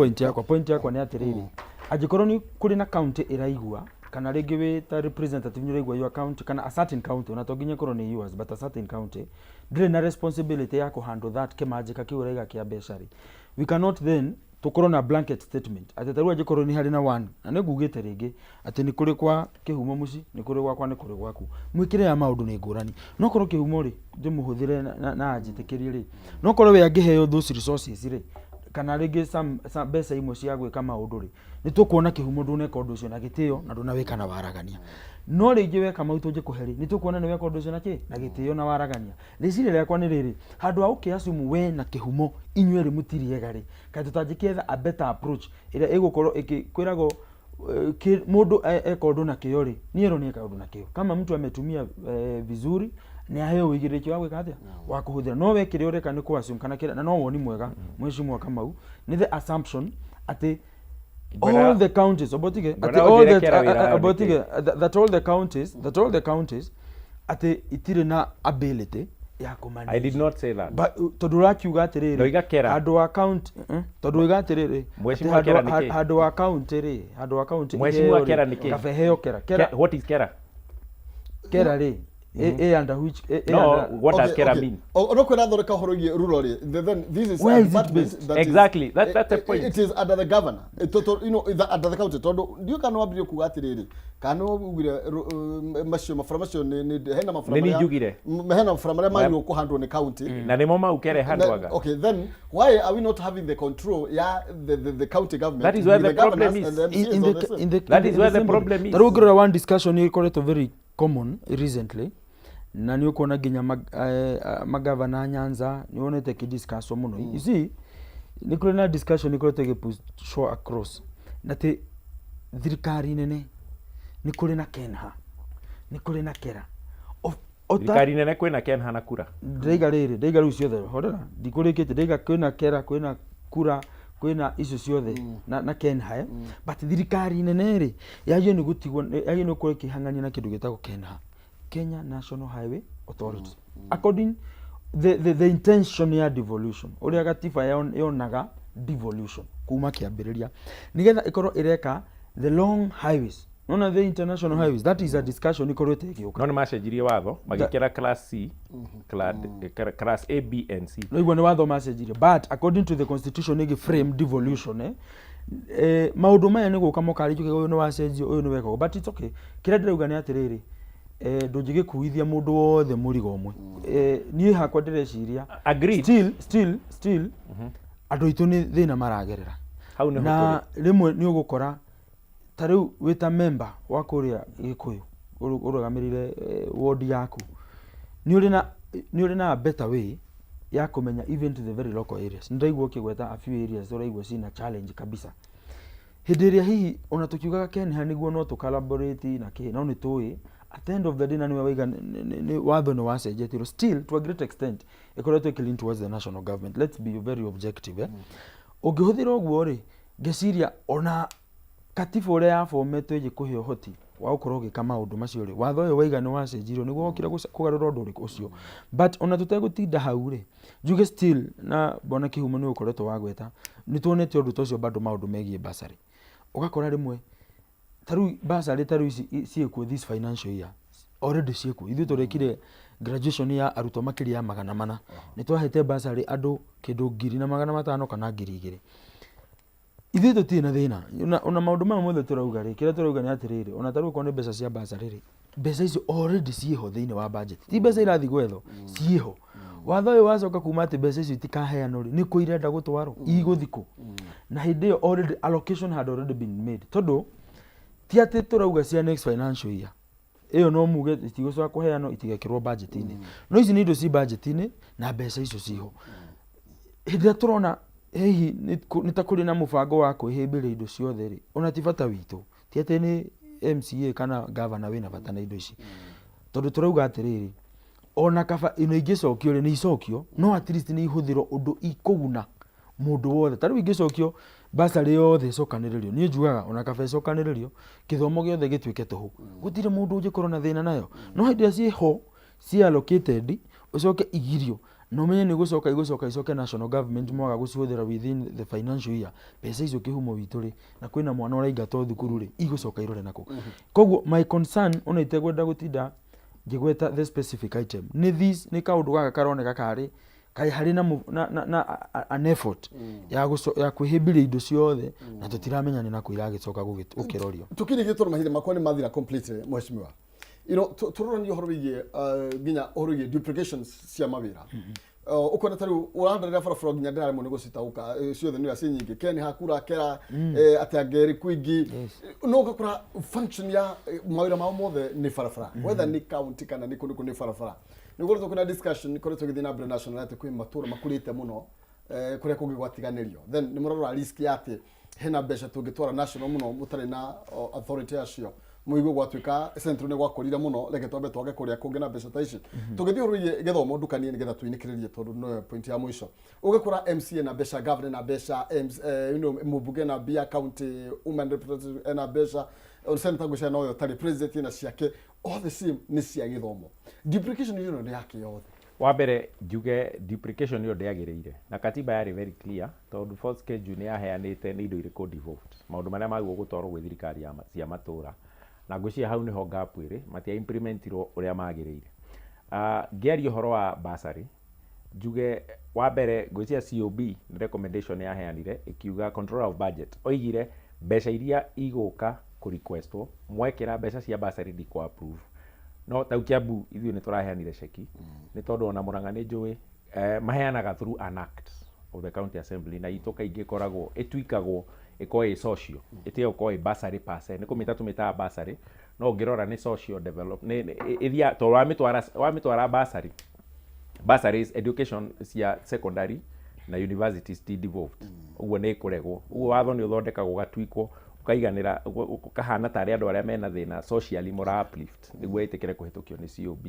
point yakwa nĩ atĩrĩrĩ, angĩkorwo nĩ kũrĩ na county ĩraigua, kana rĩngĩ wĩ ta representative nĩ ũraigua your county kana a certain county, ona to nginya ĩkorwo nĩ yours, but a certain county ndĩrĩ na responsibility ya kũhandle that kĩmanjĩka kĩu ũraiga kĩa mbeca rĩ, we cannot then tũkorwo na blanket statement atĩ tarĩu angĩkorwo nĩ harĩ na one, na nĩ ngugĩte rĩngĩ atĩ nĩ kũrĩ kwa kĩhumo mũciĩ, nĩ kũrĩ gwakwa, nĩ kũrĩ gwaku, mwĩkĩre ya maũndũ nĩ ngũrani. No korwo kĩhumo rĩ, ndĩmũhũthĩre na anjĩtĩkĩrie rĩ, no korwo we angĩheo those resources rĩ, kana rĩngĩ some mbeca imwe cia gwĩka maũndũ rĩ, nĩ tũkuona kĩhumo ndũneka ũndũ ũcio na gĩtĩo na ndũnawĩka na waragania. No rĩngĩ weka mau tũngĩkũhe rĩ, nĩ tũkuona nĩ weka ũndũ ũcio na kĩ na gĩtĩo na waragania. Rĩciria rĩakwa nĩ rĩrĩ, handũ ha ũkĩ-assume we na kĩhumo inyuĩ erĩ mũtirĩ ega rĩ, kaĩ tũtangĩkĩetha a better approach ĩrĩa ĩgũkorwo ĩkĩ kwĩragwo mũndũ eka ũndũ na kĩo rĩ, niĩ ero nĩ eka ũndũ na kĩo, kama mtu ametumia vizuri nĩ aheo ũigĩrĩrĩki wa gwĩka atĩa, wa kũhũthĩra. No we kĩrĩa ũreka nĩ kũ assume kana kĩrĩa, na no woni mwega mheshimiwa Kamau, nĩ the assumption atĩ all the counties obotige atĩ Ngwenda all the ũnjĩre Kera wĩra wayo nĩ obotige that all the counties, atĩ itirĩ na ability ya kũmanage. I did not say that. But, tondũ ũrakiuga atĩrĩrĩ, Ndoiga Kera. handũ wa county, tondũ ũiga atĩrĩrĩ, Mheshimiwa atĩ Kera nĩ kĩ? handũ wa county rĩ, handũ wa county Mheshimiwa iheo rĩ, Kera nĩ kĩ? kabe heo Kera. Kera What is Kera? Kera rĩ, ĩ under which ĩ No, under what does Kera mean? No kwĩra thondeka ũhoro wĩgiĩ rural rĩ, then this is Where a is it department based? that is- Exactly. That's the point. It is under the governor. Under the county, tondũ ndiũĩ kana wambirie kuga atĩrĩrĩ, kana ugire macio mabara macio nĩ hena mabara Nĩ niĩ marĩa- njugire. Hena mabara marĩa magĩrĩirwo kũhandwo nĩ county. Na nĩmo mau Kera ĩhandwaga. Okay, then why are we not having the control ya the county government That is where with the problem governors is. and the in, MCAs in on the, the same? in the, That in is the where the same problem is. Ta rĩu ũngĩrora one discussion ĩkoretwo very common recently, na nĩ ũkuona nginya magavana Nyanza nĩ wonete ĩkĩdiscusswo mũno. You see, nĩ kũrĩ na discussion ĩkoretwo ĩgĩpushwo across na atĩ thirikari nene nĩ kũrĩ na Kenha, nĩ kũrĩ na Kera. Thirikari nene kwĩna Kenha na Kura. Ndaiga rĩrĩ, ndaiga rĩu ciothe, horera, ndikũrĩkĩtie. Ndaiga kwĩna Kera, kwĩna Kura, kwĩna icio ciothe na Kenha, eh? But thirikari nene rĩ, yagĩrĩirwo nĩ gũtigwo, yagĩrĩirwo nĩ gũkorwo ĩkĩhang'ania na kĩndũ gĩtagwo Kenha, Kenya National Highway Authority, according the intention ya devolution, ũrĩa gatiba yonaga devolution kuma kĩambĩrĩria, nĩgetha ĩkorwo ĩreka the long highways, nona the international highways. That is a discussion ĩkoretwo ĩgĩũka. No nĩ macenjirie watho magĩkĩra class C, class A, B and C. No igua nĩ watho macenjirie, but according to the constitution ĩgĩ frame devolution, maũndũ maya nĩ gũka mokarĩrio, ũyũ nĩ wacenjio, ũyũ nĩ weka ũguo. But it's okay. Kĩrĩa ndĩrauga nĩ atĩrĩrĩ, ndũngĩgĩkuithia mũndũ wothe mũrigo ũmwe. Niĩ hakwa ndĩreciria Agreed. still Andũ aitũ nĩ thĩna maragerera. Hau nĩho Na tũrĩ. rĩmwe nĩ ũgũkora ta rĩu wĩ ta member wa kũrĩa Gĩkũyũ, ũrũgamĩrĩire ward yaku, nĩ ũrĩ na a better way ya kũmenya even to the very local areas. Nĩ ndaigua ũkĩgweta a few areas ũraigua cina challenge kabisa. Hĩndĩ ĩrĩa hihi ona tũkiugaga KeNHA nĩguo no tũ collaborate na kĩ, no nĩ tũĩ at the end of the day, na nĩwe waiga watho nĩ wacenjetio, still to a great extent ĩkoretwo ĩkĩ lean towards the national government. Let's be very objective, eh? Ũngĩhũthĩra ũguo rĩ, ngeciria ona katiba ũrĩa yabometwo ĩgĩ kũhe ũhoti wa gũkorwo ũgĩka maũndũ macio rĩ, watho ũyũ waiga nĩ wacenjirio nĩguo wokire kũgarũra ũndũ ũrĩkũ ũcio. But ona tũtegũtinda hau rĩ, njuge still na mbona kĩhumo nĩ ũkoretwo wagweta, nĩ tuonete ũndũ ta ũcio bado. Maũndũ megiĩ bursary, ũgakora rĩmwe ta rĩu bursary ta rĩu ici ciĩkuo this financial year, already ciĩkuo. Ithuĩ tũrekire graduation ya arutwo makĩria ya 400, nĩ twahete bursary andũ kĩndũ 1500 kana 2000. Ithuĩ tũtirĩ na thĩna ona maũndũ maya mothe tũrauga rĩ. Kĩrĩa tũrauga nĩ atĩrĩrĩ, ona ta rĩu okorwo nĩ mbeca cia bursary rĩ, mbeca icio already ciĩho thĩinĩ wa budget, ti mbeca irathiĩ gwethwo, ciĩho. Watho ũyũ wacoka kuma atĩ mbeca icio itikaheanwo rĩ, nĩkũ irenda gũtwarwo, igũthiĩ kũ? Na hĩndĩ ĩyo already allocation had already been made, tondũ ti atĩ tũrauga cia next financial year ĩyo no muge itigũcoka kũheanwo, itigekĩrwo budget-inĩ. No ici nĩ indo ci budget-inĩ na mbeca icio ciho. Hĩndĩ ĩrĩa tũrona hihi nĩ ta kũrĩ na mũbango wa kwĩhĩmbĩria indo ciothe rĩ, ona ti bata witũ, ti atĩ nĩ MCA kana governor wĩna bata na indo ici, tondũ tũrauga atĩrĩrĩ, ona kaba ino ingĩcokio rĩ, nĩ icokio, no at least nĩ ihũthĩrwo ũndũ ikũguna mũndũ wothe. Ta rĩu ingĩcokio bursary yothe ĩcokanĩrĩrio, niĩ njugaga ona kaba ĩcokanĩrĩrio, gĩthomo gĩothe gĩtuĩke tũhũ, gũtirĩ mũndũ ũngĩkorwo na thĩna nayo. No hĩndĩ ĩrĩa ciĩho ci allocated, ũcoke igirio na ũmenye nĩ gũcoka igũcoka icoke national government, mwaga gũcihũthĩra within the financial year, mbeca icio kĩhumo witũ rĩ, na kwĩna mwana ũraingatwo thukuru rĩ, igũcoka irore nakũ? Koguo my concern, ona itegwenda gũtinda ngĩgweta the specific item, nĩ this, nĩ kaũndũ gaka karoneka karĩ kaĩ harĩ na, na an effort ya kwĩhĩmbĩria indo ciothe, na tũtiramenya nĩ nakũ iragĩcoka gũkĩrorio. Tukirigie tondũ mahinda makwa nĩ mathira completely, mheshimiwa. Tũrorania ũhoro wĩgiĩ nginya ũhoro wĩgiĩ duplications cia mawĩra. Ũkona ta rĩu ũrandarĩra barabara nginya ndĩraremwo nĩ gũcitaũka ciothe nĩ ũrĩa ciĩ nyingĩ, ken hakura kera atĩa ngeri kwingi, no ũgakora function ya mawĩra mao mothe nĩ barabara, whether nĩ county kana nĩ kũndũ kũ nĩ barabara. Nĩ gũkoretwo kwĩna discussion ikoretwo ĩgĩthiĩ na mbere national atĩ kwĩ matũra makũrĩte mũno kũrĩa kũngĩ gwatiganĩrio. Then nĩ mũrarora risk ya atĩ hena mbeca tũngĩtwara national mũno mũtarĩ na authority acio, mũigue gwatuĩka central nĩ gwakũrire mũno, reke twambe twage kũrĩa kũngĩ na mbeca ta ici. Tũgĩthiĩ ũhoro wĩgiĩ gĩthomo ndukanie nĩgetha tũinĩkĩrĩrie, tondũ no point ya mũico, ũgakora MCA na mbeca, governor na mbeca, mũmbunge na mbia, county women representative ena mbeca, senator ngwĩciria noyo ũtarĩ, president na ciake, all the same nĩ cia gĩthomo. Duplication ĩno nĩ yake yothe. Wa mbere njuge duplication ĩyo ndĩagĩrĩire, na katiba yarĩ very clear, tondũ fourth schedule nĩ yaheanĩte nĩ indo irĩkũ devolved, maũndũ marĩa magĩrĩirwo gũtwarwo gwĩ thirikari ya cia matũra, na ngwĩciria hau nĩho gap ĩrĩ, matia implementirwo ũrĩa magĩrĩire. Ngĩaria ũhoro wa bursary, njuge wa mbere ngwĩciria COB nĩ recommendation yaheanire ĩkiuga, controller of budget oigire mbeca iria igũka kũ requestwo mwekĩra mbeca cia bursary ndikũ approve. No tau Kiambu ithuĩ nĩ tũraheanire ceki, nĩ tondũ ona Murang'a nĩ njũĩ maheanaga through an act of the county assembly, na itũ kaingĩ ĩkoragwo ĩtwikagwo ĩkorwo ĩ social, ĩtige gũkorwo ĩ bursary per se. Nĩ kũmĩta tũmĩtaga bursary, no ũngĩrora nĩ social develop, nĩ ĩthiaga tondũ wamĩtwara bursary, bursaries education cia secondary na universities ti devolved, ũguo nĩ ĩkũregwo. Ũguo watho nĩ ũthondekagwo ũgatwikwo ũkaiganĩra, ũkahana tarĩ andũ arĩa mena thĩna socially mũra uplift nĩguo ĩtĩkĩre kũhĩtũkio nĩ COB.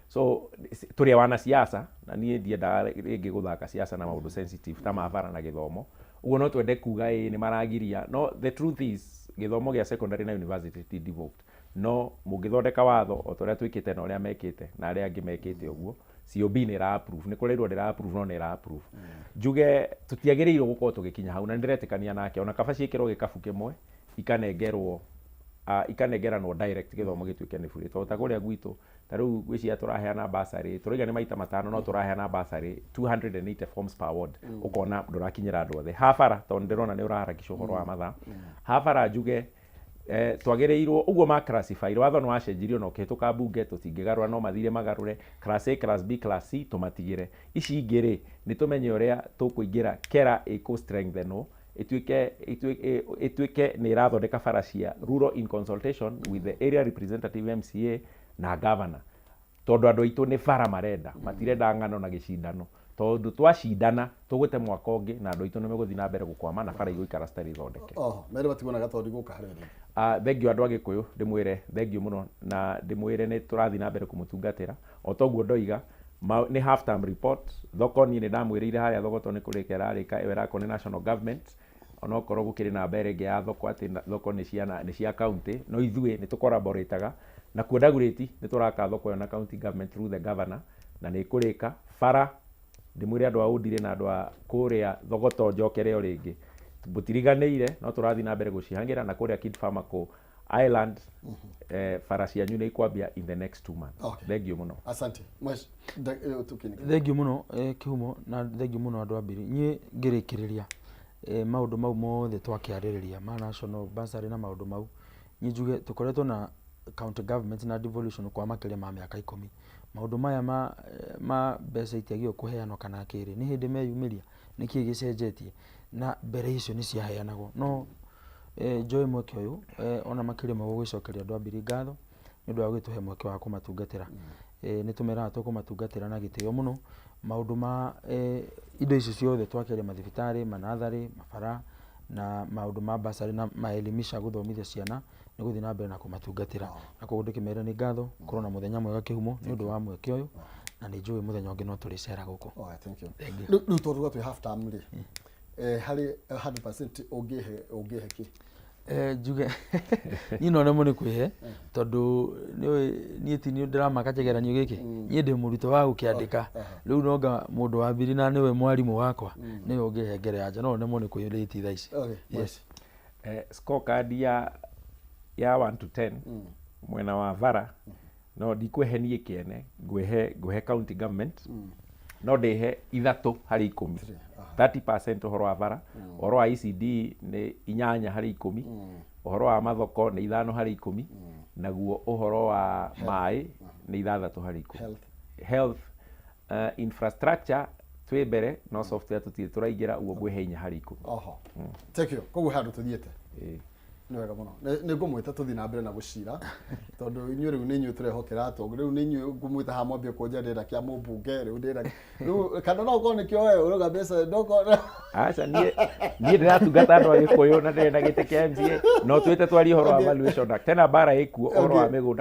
So tũrĩ wanasiasa, na niĩ ndiendaga rĩngĩ gũthaka siasa na maũndũ sensitive ta mabara na gĩthomo. Ũguo no twende kuga ĩ nĩ maragiria, no the truth is gĩthomo gĩa secondary na university ti devolved. No mũngĩthondeka watho o ta ũrĩa twĩkĩte na ũrĩa mekĩte na arĩa angĩ mekĩte ũguo, COB nĩ ĩra approve, nĩ kũreirwo ndĩra approve, no nĩ ĩra approve. Njuge tũtiagĩrĩirwo gũkorwo tũgĩkinya hau, na nĩ ndĩretĩkania nake, ona kaba ciĩkĩrwo gĩkabu kĩmwe, ikanengerwo ikanengeranwo direct, gĩthomo gĩtuĩke nĩ bure. Tondũ ta kũrĩa gwitũ ta rĩu ngwĩciria tũraheana bursary, tũrauga nĩ maita matano, no tũraheana bursary 280 forms per ward, ũkona ndũrakinyĩra andũ othe. Habara, tondũ ndĩrona nĩ ũraharakisha ũhoro wa mathaa, habara njuge Twagĩrĩirwo ũguo ma classify watho nĩ wacenjirio na ũkĩhĩtũka mbunge, tũtingĩgarũra, no mathire magarũre class A, class B, class C tũmatigĩre. Ici ingĩ rĩ, nĩ tũmenye ũrĩa tũkũingĩra KERA ĩkũ strengthenwo, ĩtuĩke nĩ ĩrathondeka bara cia rural in consultation with the area representative, MCA na governor, tondũ andũ aitũ nĩ bara marenda, matirenda ng'ano na gĩcindano, tondũ twacindana tũgũte mwaka ũngĩ na andũ aitũ nĩ megũthiĩ na mbere gũkwama na bara igũikara citarĩ thondeke. Oho merĩ matigwo na gatondi gũka harĩ rĩngĩ. Thengiũ andũ a Gĩkũyũ, ndĩmwĩre thengiũ mũno na ndĩmwĩre nĩ tũrathiĩ na mbere kũmũtungatĩra o toguo ndoiga. Nĩ half term report. Thoko, niĩ nĩ ndamwĩrĩire harĩa thoko to nĩ kũrĩka ĩrarĩka, ĩyo ĩrakwo nĩ national government, onokorwo gũkĩrĩ na mbere ĩngĩ ya thoko atĩ thoko nĩ cia county, no ithuĩ nĩ tũcollaborataga na kuo Dagoretti. Nĩ tũraka thoko ĩyo na county government through the governor na nĩ ĩkũrĩka. Bara, ndĩmwĩre andũ a Ũndirĩ na andũ a kũrĩa Thogoto, njokere o rĩngĩ, mũtiriganĩire, no tũrathiĩ na mbere gũcihangĩra na kũrĩa Kid Farmer Island. Bara cianyu nĩ ikwambia in the next 2 months. Thengiũ mũno. Asante Mwesh, tukĩnĩka. Thengiũ mũno, Kĩhumo, na thengiũ mũno andũ a Mbiri. Niĩ ngĩrĩkĩrĩria, maũndũ mau mothe twakĩarĩrĩria ma national bursary na maũndũ mau, niĩ njuge tũkoretwo na county government na devolution kwa makĩria ma mĩaka 10. Maũndũ maya ma mbeca itiagĩrĩirwo kũheanwo kana kĩrĩ nĩ hĩndĩ meyumĩria, nĩkĩĩ gĩcenjetie na mbere icio nĩ ciaheanagwo? No njoe mweke ũyũ, ona makĩria ma gũgĩcokeria andũ a Mbiri ngatho nĩ ũndũ wa gũgĩtũhe mweke wa kũmatungatĩra. Nĩ tũmeraga tũkũmatungatĩra na gĩtĩo mũno. Maũndũ ma indo icio ciothe twakĩaria, mathibitarĩ, manatharĩ, mabara na maũndũ ma bursary na maelimisha gũthomithia ciana, nĩ gũthiĩ na mbere na kũmatungatĩra, na koguo ndĩkĩmere nĩ ngatho. Korwo na mũthenya mwega, Kĩhumo, nĩ ũndũ wa mweke ũyũ, na nĩ njũĩ mũthenya ũngĩ no tũrĩcera gũkũ. Alright, thank you. Thank you. Rĩu tondũ twĩ half term rĩ, harĩ 100% ũngĩhe kĩ? Njuge niĩ no nemwo nĩ kwĩhe, tondũ nĩũĩ niĩ ti niĩ ndĩramaka kĩgeranio gĩkĩ, niĩ ndĩ mũrutwo wa gũkĩandĩka. Rĩu nonga mũndũ wa Mbiri na nĩwe mwarimũ wakwa nĩwe ũngĩhe ngere yanja, no nemwo nĩ kwĩrĩti thaa ici. Yes. Scorecard ya 1 to 10 mwena wa bara, no ndikwĩhe niĩ kĩene, ngwĩhe county government, no ndĩhe 3 harĩ 10, 30% ũhoro wa bara. Ũhoro wa ECD nĩ 8 harĩ 10, ũhoro wa mathoko nĩ 5 harĩ 10, naguo ũhoro wa maĩ nĩ 6 harĩ 10. Health. Health, infrastructure twĩ mbere, no software tũtirĩ tũraingĩra, ũguo ngwĩhe 4 harĩ 10. Oho, thank you. Koguo handũ tũthiĩte Ĩĩ. Nĩ wega mũno. Nĩ ngũmwĩta tũthiĩ na mbere na gũcira, tondũ inyuĩ rĩu nĩ inyuĩ tũrehokera tondũ rĩu nĩ inyuĩ ngũmwĩta haha mwambie kũnja ndĩrenda kĩa mũmbunge rĩu ndĩrenda rĩu, kana no ũkorwo nĩkĩo we ũrauga mbeca ndokorwo. Aca, niĩ ndĩratungata andũ a Gĩkũyũ na ndĩrenda gĩtĩ kĩa MCA, no twĩte twarie ũhoro wa Valuation Act tena mbara ĩkuo, ũhoro wa mĩgũnda.